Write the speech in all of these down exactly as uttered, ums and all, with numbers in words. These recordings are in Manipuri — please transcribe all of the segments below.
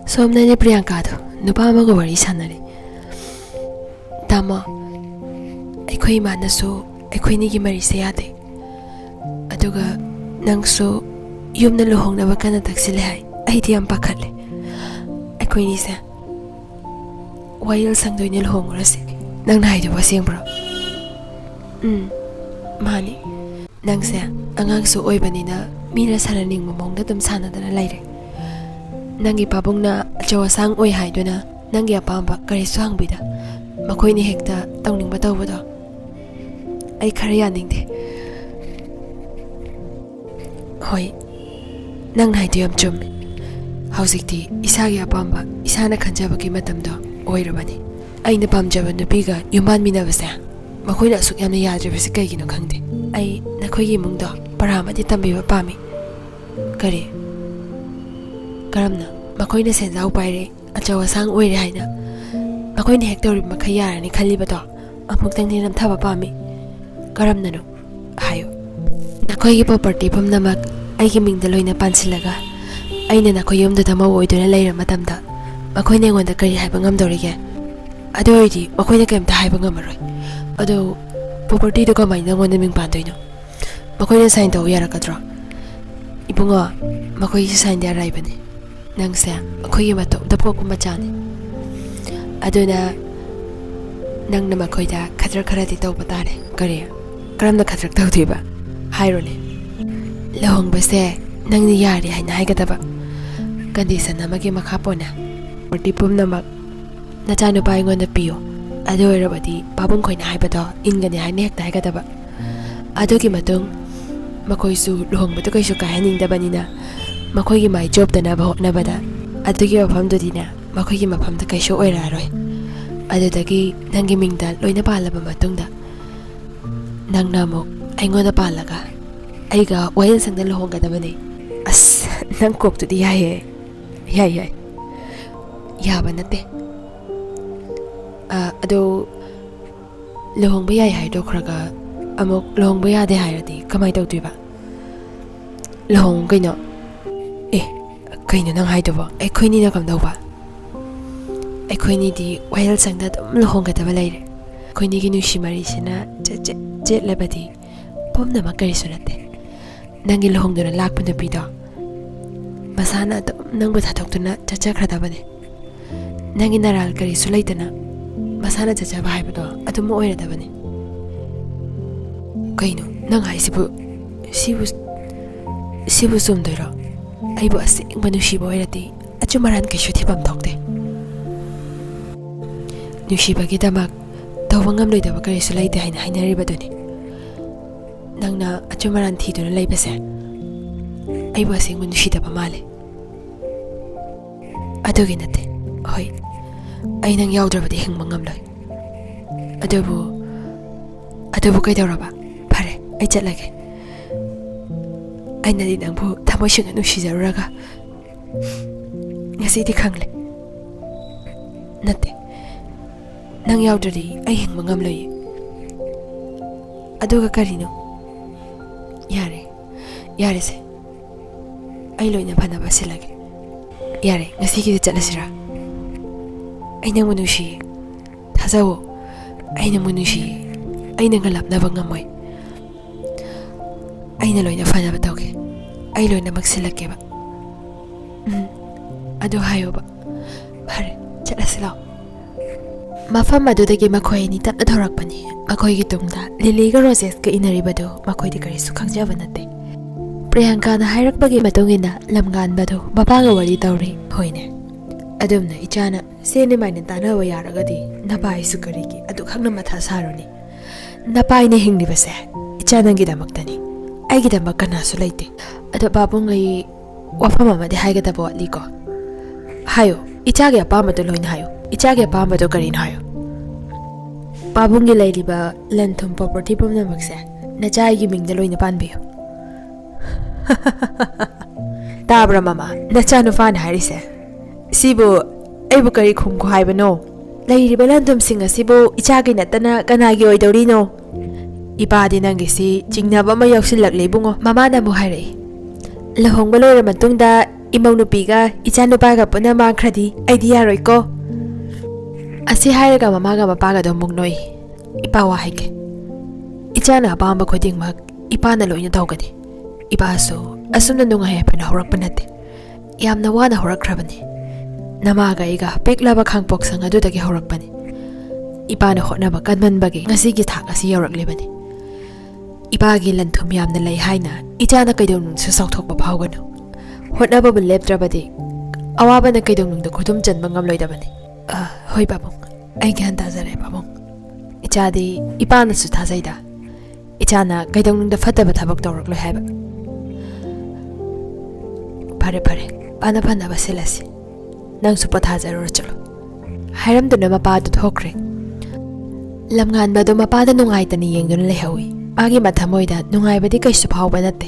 ꯁꯣꯝꯗꯅꯦ ꯄ꯭ꯔꯤꯌꯥꯡꯀꯥꯗꯣ ꯅꯨꯄꯥ ꯑꯃꯒ ꯋꯥꯔꯤ ꯁꯥꯟꯅꯔꯤ꯫ "ꯇꯥꯃꯣ, ꯑꯩꯈꯣꯏ ꯏꯃꯥꯅꯁꯨ ꯑꯩꯈꯣꯏꯅꯤꯒꯤ ꯃꯔꯤꯁꯦ ꯌꯥꯗꯦ, ꯑꯗꯨꯒ ꯅꯪꯁꯨ ꯌꯨꯝꯗ ꯂꯨꯍꯣꯡꯅꯕ ꯀꯟꯅ ꯇꯛꯁꯤꯜꯂꯦ ꯍꯥꯏ꯫ ꯑꯩꯗꯤ ꯌꯥꯝ ꯄꯥꯈꯠꯂꯦ꯫ ꯑꯩꯈꯣꯏꯅꯤꯁꯦ ꯋꯥꯌꯦꯜ ꯁꯪꯗ ꯑꯣꯏꯅ ꯂꯨꯍꯣꯡꯉꯨꯔꯁꯤ꯫ ꯅꯪꯅ ꯍꯥꯏꯗꯨꯕꯨ ꯑꯁꯦꯡꯕ꯭ꯔꯣ?" "ꯎꯝ, ꯃꯥꯅꯤ꯫ ꯅꯪꯁꯦ ꯑꯉꯥꯡꯁꯨ ꯑꯣꯏꯕꯅꯤꯅ ꯃꯤꯅ ꯁꯥꯟꯅꯅꯤꯡꯕ ꯃꯑꯣꯡꯗ ꯑꯗꯨꯝ ꯁꯥꯟꯅꯗꯅ ꯂꯩꯔꯦ꯫ ꯅꯪꯒꯤ ꯄꯥꯕꯨꯡꯅ ꯑꯆꯧ ꯑꯁꯥꯡ ꯑꯣꯏ ꯍꯥꯏꯗꯨꯅ ꯅꯪꯒꯤ ꯑꯄꯥꯝꯕ ꯀꯔꯤꯁꯨ ꯍꯪꯕꯤꯗ ꯃꯈꯣꯏꯅ ꯍꯦꯛꯇ ꯇꯧꯅꯤꯡꯕ ꯇꯧꯕꯗꯣ ꯑꯩ ꯈꯔ ꯌꯥꯅꯤꯡꯗꯦ꯫" "ꯍꯣꯏ, ꯅꯪꯅ ꯍꯥꯏꯗꯣ ꯌꯥꯝ ꯆꯨꯝꯃꯤ꯫ ꯍꯧꯖꯤꯛꯇꯤ ꯏꯁꯥꯒꯤ ꯑꯄꯥꯝꯕ ꯏꯁꯥꯅ ꯈꯟꯖꯕꯒꯤ ꯃꯇꯝꯗꯣ ꯑꯣꯏꯔꯕꯅꯤ꯫ ꯑꯩꯅ ꯄꯥꯝꯖꯕ ꯅꯨꯄꯤꯒ ꯌꯨꯝꯕꯥꯟꯃꯤꯟꯅꯕꯁꯦ ꯃꯈꯣꯏꯅ ꯑꯁꯨꯛ ꯌꯥꯝꯅ ꯌꯥꯗ꯭ꯔꯤꯕꯁꯤ ꯀꯩꯒꯤꯅꯣ ꯈꯪꯗꯦ꯫ ꯑꯩ ꯅꯈꯣꯏꯒꯤ ꯏꯃꯨꯡꯗꯣ ꯄꯔꯥ ꯑꯃꯗꯤ ꯇꯝꯕꯤꯕ ꯄꯥꯝꯃꯤ꯫" "ꯀꯔꯤ? ꯀꯔꯝꯅ? ꯃꯈꯣꯏꯅ ꯁꯦꯟꯖꯥꯎ ꯄꯥꯏꯔꯦ, ꯑꯆꯧ ꯑꯁꯥꯡ ꯑꯣꯏꯔꯦ ꯍꯥꯏꯅ ꯃꯈꯣꯏꯅ ꯍꯦꯛ ꯇꯧꯔꯤꯕ ꯃꯈꯩ ꯌꯥꯔꯅꯤ ꯈꯜꯂꯤꯕꯗꯣ ꯑꯃꯨꯛꯇꯪꯗꯤ ꯅꯝꯊꯕ ꯄꯥꯝꯃꯤ꯫" "ꯀꯔꯝꯅꯅꯣ? ꯍꯥꯏꯌꯨ꯫" "ꯅꯈꯣꯏꯒꯤ ꯄ꯭ꯔꯣꯄꯔꯇꯤ ꯄꯨꯝꯅꯃꯛ ꯑꯩꯒꯤ ꯃꯤꯡꯗ ꯂꯣꯏꯅ ꯄꯥꯟꯁꯤꯜꯂꯒ ꯑꯩꯅ ꯅꯈꯣꯏ ꯌꯨꯝꯗꯨꯗ ꯃꯧ ꯑꯣꯏꯗꯨꯅ ꯂꯩꯔ ꯃꯇꯝꯗ ꯃꯈꯣꯏꯅ ꯑꯩꯉꯣꯟꯗ ꯀꯔꯤ ꯍꯥꯏꯕ ꯉꯝꯗꯧꯔꯤꯒꯦ? ꯑꯗꯨ ꯑꯣꯏꯔꯗꯤ ꯃꯈꯣꯏꯅ ꯀꯔꯤꯝꯇ ꯍꯥꯏꯕ ꯉꯝꯃꯔꯣꯏ꯫" "ꯑꯗꯣ ꯄ꯭ꯔꯣꯄꯔꯇꯤꯗꯣ ꯀꯃꯥꯏꯅ ꯅꯪꯉꯣꯟꯗ ꯃꯤꯡ ꯄꯥꯟꯗꯣꯏꯅꯣ? ꯃꯈꯣꯏꯅ ꯁꯥꯏꯟ ꯇꯧꯕ ꯌꯥꯔꯛꯀꯗ꯭ꯔꯣ?" "ꯏꯕꯨꯡꯉꯣ, ꯃꯈꯣꯏꯒꯤ ꯁꯥꯏꯟꯗꯤ ꯑꯔꯥꯏꯕꯅꯤ꯫ ꯅꯪꯁꯦ ꯑꯩꯈꯣꯏꯒꯤ ꯃꯇꯣꯝꯇ ꯄꯣꯛꯄ ꯃꯆꯥꯅꯤ꯫ ꯑꯗꯨꯅ ꯅꯪꯅ ꯃꯈꯣꯏꯗ ꯈꯗ꯭ꯔꯛ ꯈꯔꯗꯤ ꯇꯧꯕ ꯇꯥꯔꯦ꯫" "ꯀꯔꯤ? ꯀꯔꯝꯅ ꯈꯗ꯭ꯔꯛ ꯇꯧꯗꯣꯏꯕ? ꯍꯥꯏꯔꯣꯅꯦ꯫" "ꯂꯨꯍꯣꯡꯕꯁꯦ ꯅꯪꯅ ꯌꯥꯔꯦ ꯍꯥꯏꯅ ꯍꯥꯏꯒꯗꯕ, ꯀꯟꯗꯤꯁꯟ ꯑꯃꯒꯤ ꯃꯈꯥ ꯄꯣꯟꯅ꯫ ꯄ꯭ꯔꯣꯄꯔꯇꯤ ꯄꯨꯝꯅꯃꯛ ꯅꯆꯥꯅꯨꯄꯥ ꯑꯩꯉꯣꯟꯗ ꯄꯤꯌꯨ꯫ ꯑꯗꯨ ꯑꯣꯏꯔꯕꯗꯤ ꯄꯥꯕꯨꯡ ꯈꯣꯏꯅ ꯍꯥꯏꯕꯗꯣ ꯏꯟꯒꯅꯤ ꯍꯥꯏꯅ ꯍꯦꯛꯇ ꯍꯥꯏꯒꯗꯕ꯫ ꯑꯗꯨꯒꯤ ꯃꯇꯨꯡ ꯃꯈꯣꯏꯁꯨ ꯂꯨꯍꯣꯡꯕꯗꯨ ꯀꯩꯁꯨ ꯀꯥꯏꯍꯟꯅꯤꯡꯗꯕꯅꯤꯅ ꯃꯈꯣꯏꯒꯤ ꯃꯥꯏ ꯆꯣꯞꯇꯅꯕ ꯍꯣꯠꯅꯕꯗ ꯑꯗꯨꯒꯤ ꯃꯐꯝꯗꯨꯗꯤꯅꯦ ꯃꯈꯣꯏꯒꯤ ꯃꯐꯝꯗ ꯀꯩꯁꯨ ꯑꯣꯏꯔꯛꯑꯔꯣꯏ꯫ ꯑꯗꯨꯗꯒꯤ ꯅꯪꯒꯤ ꯃꯤꯡꯗ ꯂꯣꯏꯅ ꯄꯥꯜꯂꯕ ꯃꯇꯨꯡꯗ ꯅꯪꯅ ꯑꯃꯨꯛ ꯑꯩꯉꯣꯟꯗ ꯄꯥꯜꯂꯒ ꯑꯩꯒ ꯋꯥꯌꯦꯜꯁꯪꯗ ꯂꯨꯍꯣꯡꯒꯗꯕꯅꯤ꯫" "ꯑꯁ, ꯅꯪ ꯀꯣꯛꯇꯨꯗꯤ ꯌꯥꯏꯌꯦ꯫" "ꯌꯥꯏ, ꯌꯥꯏ꯫" "ꯌꯥꯕ ꯅꯠꯇꯦ꯫ ꯑ, ꯑꯗꯣ ꯂꯨꯍꯣꯡꯕ ꯌꯥꯏ ꯍꯥꯏꯗꯣꯛꯈ꯭ꯔꯒ ꯑꯃꯨꯛ ꯂꯨꯍꯣꯡꯕ ꯌꯥꯗꯦ ꯍꯥꯏꯔꯗꯤ ꯀꯃꯥꯏꯅ ꯇꯧꯗꯣꯏꯕ?" "ꯂꯨꯍꯣꯡꯉꯨ ꯀꯩꯅꯣ꯫" "ꯑꯦ, ꯀꯩꯅꯣ ꯅꯪ ꯍꯥꯏꯗꯨꯕꯣ? ꯑꯩꯈꯣꯏꯅꯤꯅ ꯀꯝꯗꯧꯕ? ꯑꯩꯈꯣꯏꯅꯤꯗꯤ ꯋꯥꯌꯦꯜꯁꯪꯗ ꯑꯗꯨꯝ ꯂꯨꯍꯣꯡꯒꯗꯕ ꯂꯩꯔꯦ꯫ ꯑꯩꯈꯣꯏꯅꯤꯒꯤ ꯅꯨꯡꯁꯤ ꯃꯔꯤꯁꯤꯅ ꯆꯦꯠ ꯆꯦꯠ ꯆꯦꯠꯂꯕꯗꯤ ꯄꯨꯝꯅꯃꯛ ꯀꯔꯤꯁꯨ ꯅꯠꯇꯦ꯫ ꯅꯪꯒꯤ ꯂꯨꯍꯣꯡꯗꯨꯅ ꯂꯥꯛꯄ ꯅꯨꯄꯤꯗꯣ ꯃꯁꯥꯅ ꯑꯗꯨꯝ ꯅꯪꯕꯨ ꯊꯥꯗꯣꯛꯇꯨꯅ ꯆꯠꯆꯈ꯭ꯔꯗꯕꯅꯦ꯫ ꯅꯪꯒꯤ ꯅꯔꯥꯜ ꯀꯔꯤꯁꯨ ꯂꯩꯇꯅ ꯃꯁꯥꯅ ꯆꯠꯆꯕ ꯍꯥꯏꯕꯗꯣ ꯑꯗꯨꯝ ꯑꯣꯏꯔꯗꯕꯅꯤ꯫ ꯀꯩꯅꯣ ꯅꯪ ꯍꯥꯏꯁꯤꯕꯨ? ꯁꯤꯕꯨ, ꯁꯤꯕꯨ ꯆꯨꯝꯗꯣꯏꯔꯣ? ꯑꯩꯕꯨ ꯑꯁꯦꯡꯕ ꯅꯨꯡꯁꯤꯕ ꯑꯣꯏꯔꯗꯤ ꯑꯆꯨꯝ ꯑꯔꯥꯟ ꯀꯩꯁꯨ ꯊꯤꯐꯝ ꯊꯣꯛꯇꯦ꯫ ꯅꯨꯡꯁꯤꯕꯒꯤꯗꯃꯛ ꯇꯧꯕ ꯉꯝꯂꯣꯏꯗꯕ ꯀꯔꯤꯁꯨ ꯂꯩꯇꯦ ꯍꯥꯏꯅ ꯍꯥꯏꯅꯔꯤꯕꯗꯨꯅꯤ꯫ ꯅꯪꯅ ꯑꯆꯨꯝ ꯑꯔꯥꯟ ꯊꯤꯗꯨꯅ ꯂꯩꯕꯁꯦ ꯑꯩꯕꯨ ꯑꯁꯦꯡꯕ ꯅꯨꯡꯁꯤꯗꯕ ꯃꯥꯜꯂꯦ꯫ ꯑꯗꯨꯒꯤ ꯅꯠꯇꯦ꯫ ꯍꯣꯏ, ꯑꯩ ꯅꯪ ꯌꯥꯎꯗ꯭ꯔꯕꯗꯤ ꯍꯤꯡꯕ ꯉꯝꯂꯣꯏ꯫ ꯑꯗꯨꯕꯨ, ꯑꯗꯨꯕꯨ ꯀꯩꯗꯧꯔꯕ? ꯐꯔꯦ, ꯑꯩ ꯆꯠꯂꯒꯦ꯫ ꯑꯩꯅꯗꯤ ꯅꯪꯕꯨ ꯊꯃꯣꯏ ꯁꯦꯡꯅ ꯅꯨꯡꯁꯤꯖꯔꯨꯔꯒ ꯉꯁꯤꯗꯤ ꯈꯪꯂꯦ꯫ ꯅꯠꯇꯦ, ꯅꯪ ꯌꯥꯎꯗ꯭ꯔꯗꯤ ꯑꯩ ꯍꯤꯡꯕ ꯉꯝꯂꯣꯏꯌꯦ꯫ ꯑꯗꯨꯒ ꯀꯔꯤꯅꯣ? ꯌꯥꯔꯦ, ꯌꯥꯔꯦꯁꯦ꯫ ꯑꯩ ꯂꯣꯏꯅ ꯐꯅꯕ ꯁꯤꯜꯂꯒꯦ꯫ ꯌꯥꯔꯦ, ꯉꯁꯤꯒꯤꯗꯤ ꯆꯠꯂꯁꯤꯔꯥ? ꯑꯩ ꯅꯪꯕꯨ ꯅꯨꯡꯁꯤꯌꯦ꯫ ꯊꯥꯖꯧꯋꯣ, ꯑꯩ ꯅꯪꯕꯨ ꯅꯨꯡꯁꯤꯌꯦ꯫ ꯑꯩ ꯅꯪꯒ ꯂꯥꯞꯅꯕ ꯉꯝꯃꯣꯏ꯫ ꯑꯩꯅ ꯂꯣꯏꯅ ꯐꯅꯕ ꯇꯧꯒꯦ꯫ ꯑꯩ ꯂꯣꯏꯅꯃꯛ ꯁꯤꯜꯂꯛꯀꯦꯕ꯫ ꯎꯝ, ꯑꯗꯨ ꯍꯥꯏꯌꯣꯕ꯫ ꯐꯔꯦ, ꯆꯠꯂꯁꯤ ꯂꯥꯛꯑꯣ꯫ ꯃꯐꯝ ꯑꯗꯨꯗꯒꯤ ꯃꯈꯣꯏ ꯑꯅꯤ ꯇꯞꯅ ꯊꯧꯔꯛꯄꯅꯤ꯫ ꯃꯈꯣꯏꯒꯤ ꯇꯨꯡꯗ ꯂꯤꯂꯤꯒ ꯔꯣꯖꯦꯁꯀ ꯏꯟꯅꯔꯤꯕꯗꯨ ꯃꯈꯣꯏꯗꯤ ꯀꯔꯤꯁꯨ ꯈꯪꯖꯕ ꯅꯠꯇꯦ꯫ ꯄ꯭ꯔꯤꯌꯥꯡꯀꯥꯅ ꯍꯥꯏꯔꯛꯄꯒꯤ ꯃꯇꯨꯡ ꯏꯟꯅ ꯂꯝꯒꯥꯟꯕꯗꯨ ꯃꯄꯥꯒ ꯋꯥꯔꯤ ꯇꯧꯔꯤ꯫ ꯍꯣꯏꯅꯦ, ꯑꯗꯨꯝꯅ ꯏꯆꯥꯅ ꯁꯦꯟ ꯏꯃꯥꯏꯅ ꯇꯥꯟꯅꯕ ꯌꯥꯔꯒꯗꯤ ꯅꯄꯥꯏꯁꯨ ꯀꯔꯤꯒꯤ ꯑꯗꯨꯈꯛꯅ ꯃꯊꯥ ꯁꯥꯔꯨꯅꯤ? ꯅꯄꯥꯏꯅ ꯍꯤꯡꯂꯤꯕꯁꯦ ꯏꯆꯥ ꯅꯪꯒꯤꯗꯃꯛꯇꯅꯤ꯫ ꯑꯩꯒꯤꯗꯃꯛ ꯀꯅꯥꯁꯨ ꯂꯩꯇꯦ꯫ ꯑꯗꯣ ꯄꯥꯕꯨꯡ, ꯑꯩ ꯋꯥꯐꯝ ꯑꯃꯗꯤ ꯍꯥꯏꯒꯗꯕ ꯋꯥꯠꯂꯤꯀꯣ꯫ ꯍꯥꯏꯌꯣ, ꯏꯆꯥꯒꯤ ꯑꯄꯥꯝꯕꯗꯣ ꯂꯣꯏꯅ ꯍꯥꯏꯌꯣ꯫ ꯏꯆꯥꯒꯤ ꯑꯄꯥꯝꯕꯗꯣ ꯀꯔꯤꯅꯣ ꯍꯥꯏꯌꯣ꯫ ꯄꯥꯕꯨꯡꯒꯤ ꯂꯩꯔꯤꯕ ꯂꯟ ꯊꯨꯝ property ꯄꯨꯝꯅꯃꯛꯁꯦ ꯅꯆꯥ ꯑꯩꯒꯤ ꯃꯤꯡꯗ ꯂꯣꯏꯅ ꯄꯥꯟꯕꯤꯌꯨ꯫ ꯇꯥꯕ꯭ꯔꯥ ꯃꯃꯥ, ꯅꯆꯥꯅꯨꯄꯥꯅ ꯍꯥꯏꯔꯤꯁꯦ? ꯁꯤꯕꯨ ꯑꯩꯕꯨ ꯀꯔꯤ ꯈꯨꯝꯈꯣ ꯍꯥꯏꯕꯅꯣ? ꯂꯩꯔꯤꯕ ꯂꯟ ꯊꯨꯝꯁꯤꯡ ꯑꯁꯤꯕꯨ ꯏꯆꯥꯒꯤ ꯅꯠꯇꯅ ꯀꯅꯥꯒꯤ ꯑꯣꯏꯗꯧꯔꯤꯅꯣ? ꯏꯄꯥꯗꯤ ꯅꯪꯒꯤꯁꯤ ꯆꯤꯡꯅꯕ ꯑꯃ ꯌꯥꯎꯁꯤꯜꯂꯛꯂꯦ ꯏꯕꯨꯡꯉꯣ꯫ ꯃꯃꯥꯅ ꯑꯃꯨꯛ ꯍꯥꯏꯔꯛꯏ, ꯂꯨꯍꯣꯡꯕ ꯂꯣꯏꯔ ꯃꯇꯨꯡꯗ ꯏꯃꯧ ꯅꯨꯄꯤꯒ ꯏꯆꯥ ꯅꯨꯄꯥꯒ ꯄꯨꯟꯅ ꯃꯥꯡꯈ꯭ꯔꯗꯤ ꯑꯩꯗꯤ ꯌꯥꯔꯣꯏꯀꯣ꯫ ꯑꯁꯤ ꯍꯥꯏꯔꯒ ꯃꯃꯥꯒ ꯃꯄꯥꯒꯗꯣ ꯑꯃꯨꯛ ꯅꯣꯏ꯫ ꯏꯄꯥ ꯋꯥ ꯍꯥꯏꯒꯦ꯫ ꯏꯆꯥꯅ ꯑꯄꯥꯝꯕ ꯈꯨꯗꯤꯡꯃꯛ ꯏꯄꯥꯅ ꯂꯣꯏꯅ ꯇꯧꯒꯅꯤ꯫ ꯏꯄꯥꯁꯨ ꯑꯁꯨꯝꯅ ꯅꯨꯡꯉꯥꯏ ꯌꯥꯏꯐꯅ ꯍꯧꯔꯛꯄ ꯅꯠꯇꯦ꯫ ꯌꯥꯝꯅ ꯋꯥꯅ ꯍꯧꯔꯛꯈ꯭ꯔꯕꯅꯤ꯫ ꯅꯃꯥꯒ ꯑꯩꯒ ꯄꯤꯛꯂꯕ ꯈꯥꯡꯄꯣꯛꯁꯪ ꯑꯗꯨꯗꯒꯤ ꯍꯧꯔꯛꯄꯅꯤ꯫ ꯏꯄꯥꯅ ꯍꯣꯠꯅꯕ ꯀꯟꯃꯟꯕꯒꯤ ꯉꯁꯤꯒꯤ ꯊꯥꯛ ꯑꯁꯤ ꯌꯧꯔꯛꯂꯤꯕꯅꯤ꯫ ꯏꯄꯥꯒꯤ ꯂꯟ ꯊꯨꯝ ꯌꯥꯝꯅ ꯂꯩ ꯍꯥꯏꯅ ꯏꯆꯥꯅ ꯀꯩꯗꯧꯅꯨꯡꯗꯁꯨ ꯆꯥꯎꯊꯣꯛꯄ ꯐꯥꯎꯒꯅꯨ꯫ ꯍꯣꯠꯅꯕꯕꯨ ꯂꯦꯞꯇ꯭ꯔꯕꯗꯤ ꯑꯋꯥꯕꯅ ꯀꯩꯗꯧꯅꯨꯡꯗ ꯈꯨꯗꯨꯝ ꯆꯟꯕ ꯉꯝꯂꯣꯏꯗꯕꯅꯤ꯫ ꯑ, ꯍꯣꯏ ꯄꯥꯕꯨꯡ, ꯑꯩ ꯒ꯭ꯌꯥꯟ ꯇꯥꯖꯔꯦ ꯄꯥꯕꯨꯡ꯫ ꯏꯆꯥꯗꯤ ꯏꯄꯥꯅꯁꯨ ꯊꯥꯖꯩꯗ꯫ ꯏꯆꯥꯅ ꯀꯩꯗꯧꯅꯨꯡꯗ ꯐꯠꯇꯕ ꯊꯕꯛ ꯇꯧꯔꯛꯂꯣꯏ ꯍꯥꯏꯕ꯫ ꯐꯔꯦ ꯐꯔꯦ, ꯄꯥꯅ ꯐꯅꯕ ꯁꯤꯜꯂꯁꯤ꯫ ꯅꯪꯁꯨ ꯄꯣꯊꯥꯖꯔꯨꯔꯣ, ꯆꯠꯂꯣ꯫ ꯍꯥꯏꯔꯝꯗꯨꯅ ꯃꯄꯥꯗꯨ ꯊꯣꯛꯈ꯭ꯔꯦ꯫ ꯂꯝꯉꯥꯟꯕꯗꯨ ꯃꯄꯥꯗ ꯅꯨꯡꯉꯥꯏꯇꯅ ꯌꯦꯡꯗꯨꯅ ꯂꯩꯍꯧꯏ꯫ ꯃꯥꯒꯤ ꯃꯊꯃꯣꯏꯗ ꯅꯨꯡꯉꯥꯏꯕꯗꯤ ꯀꯩꯁꯨ ꯐꯥꯎꯕ ꯅꯠꯇꯦ꯫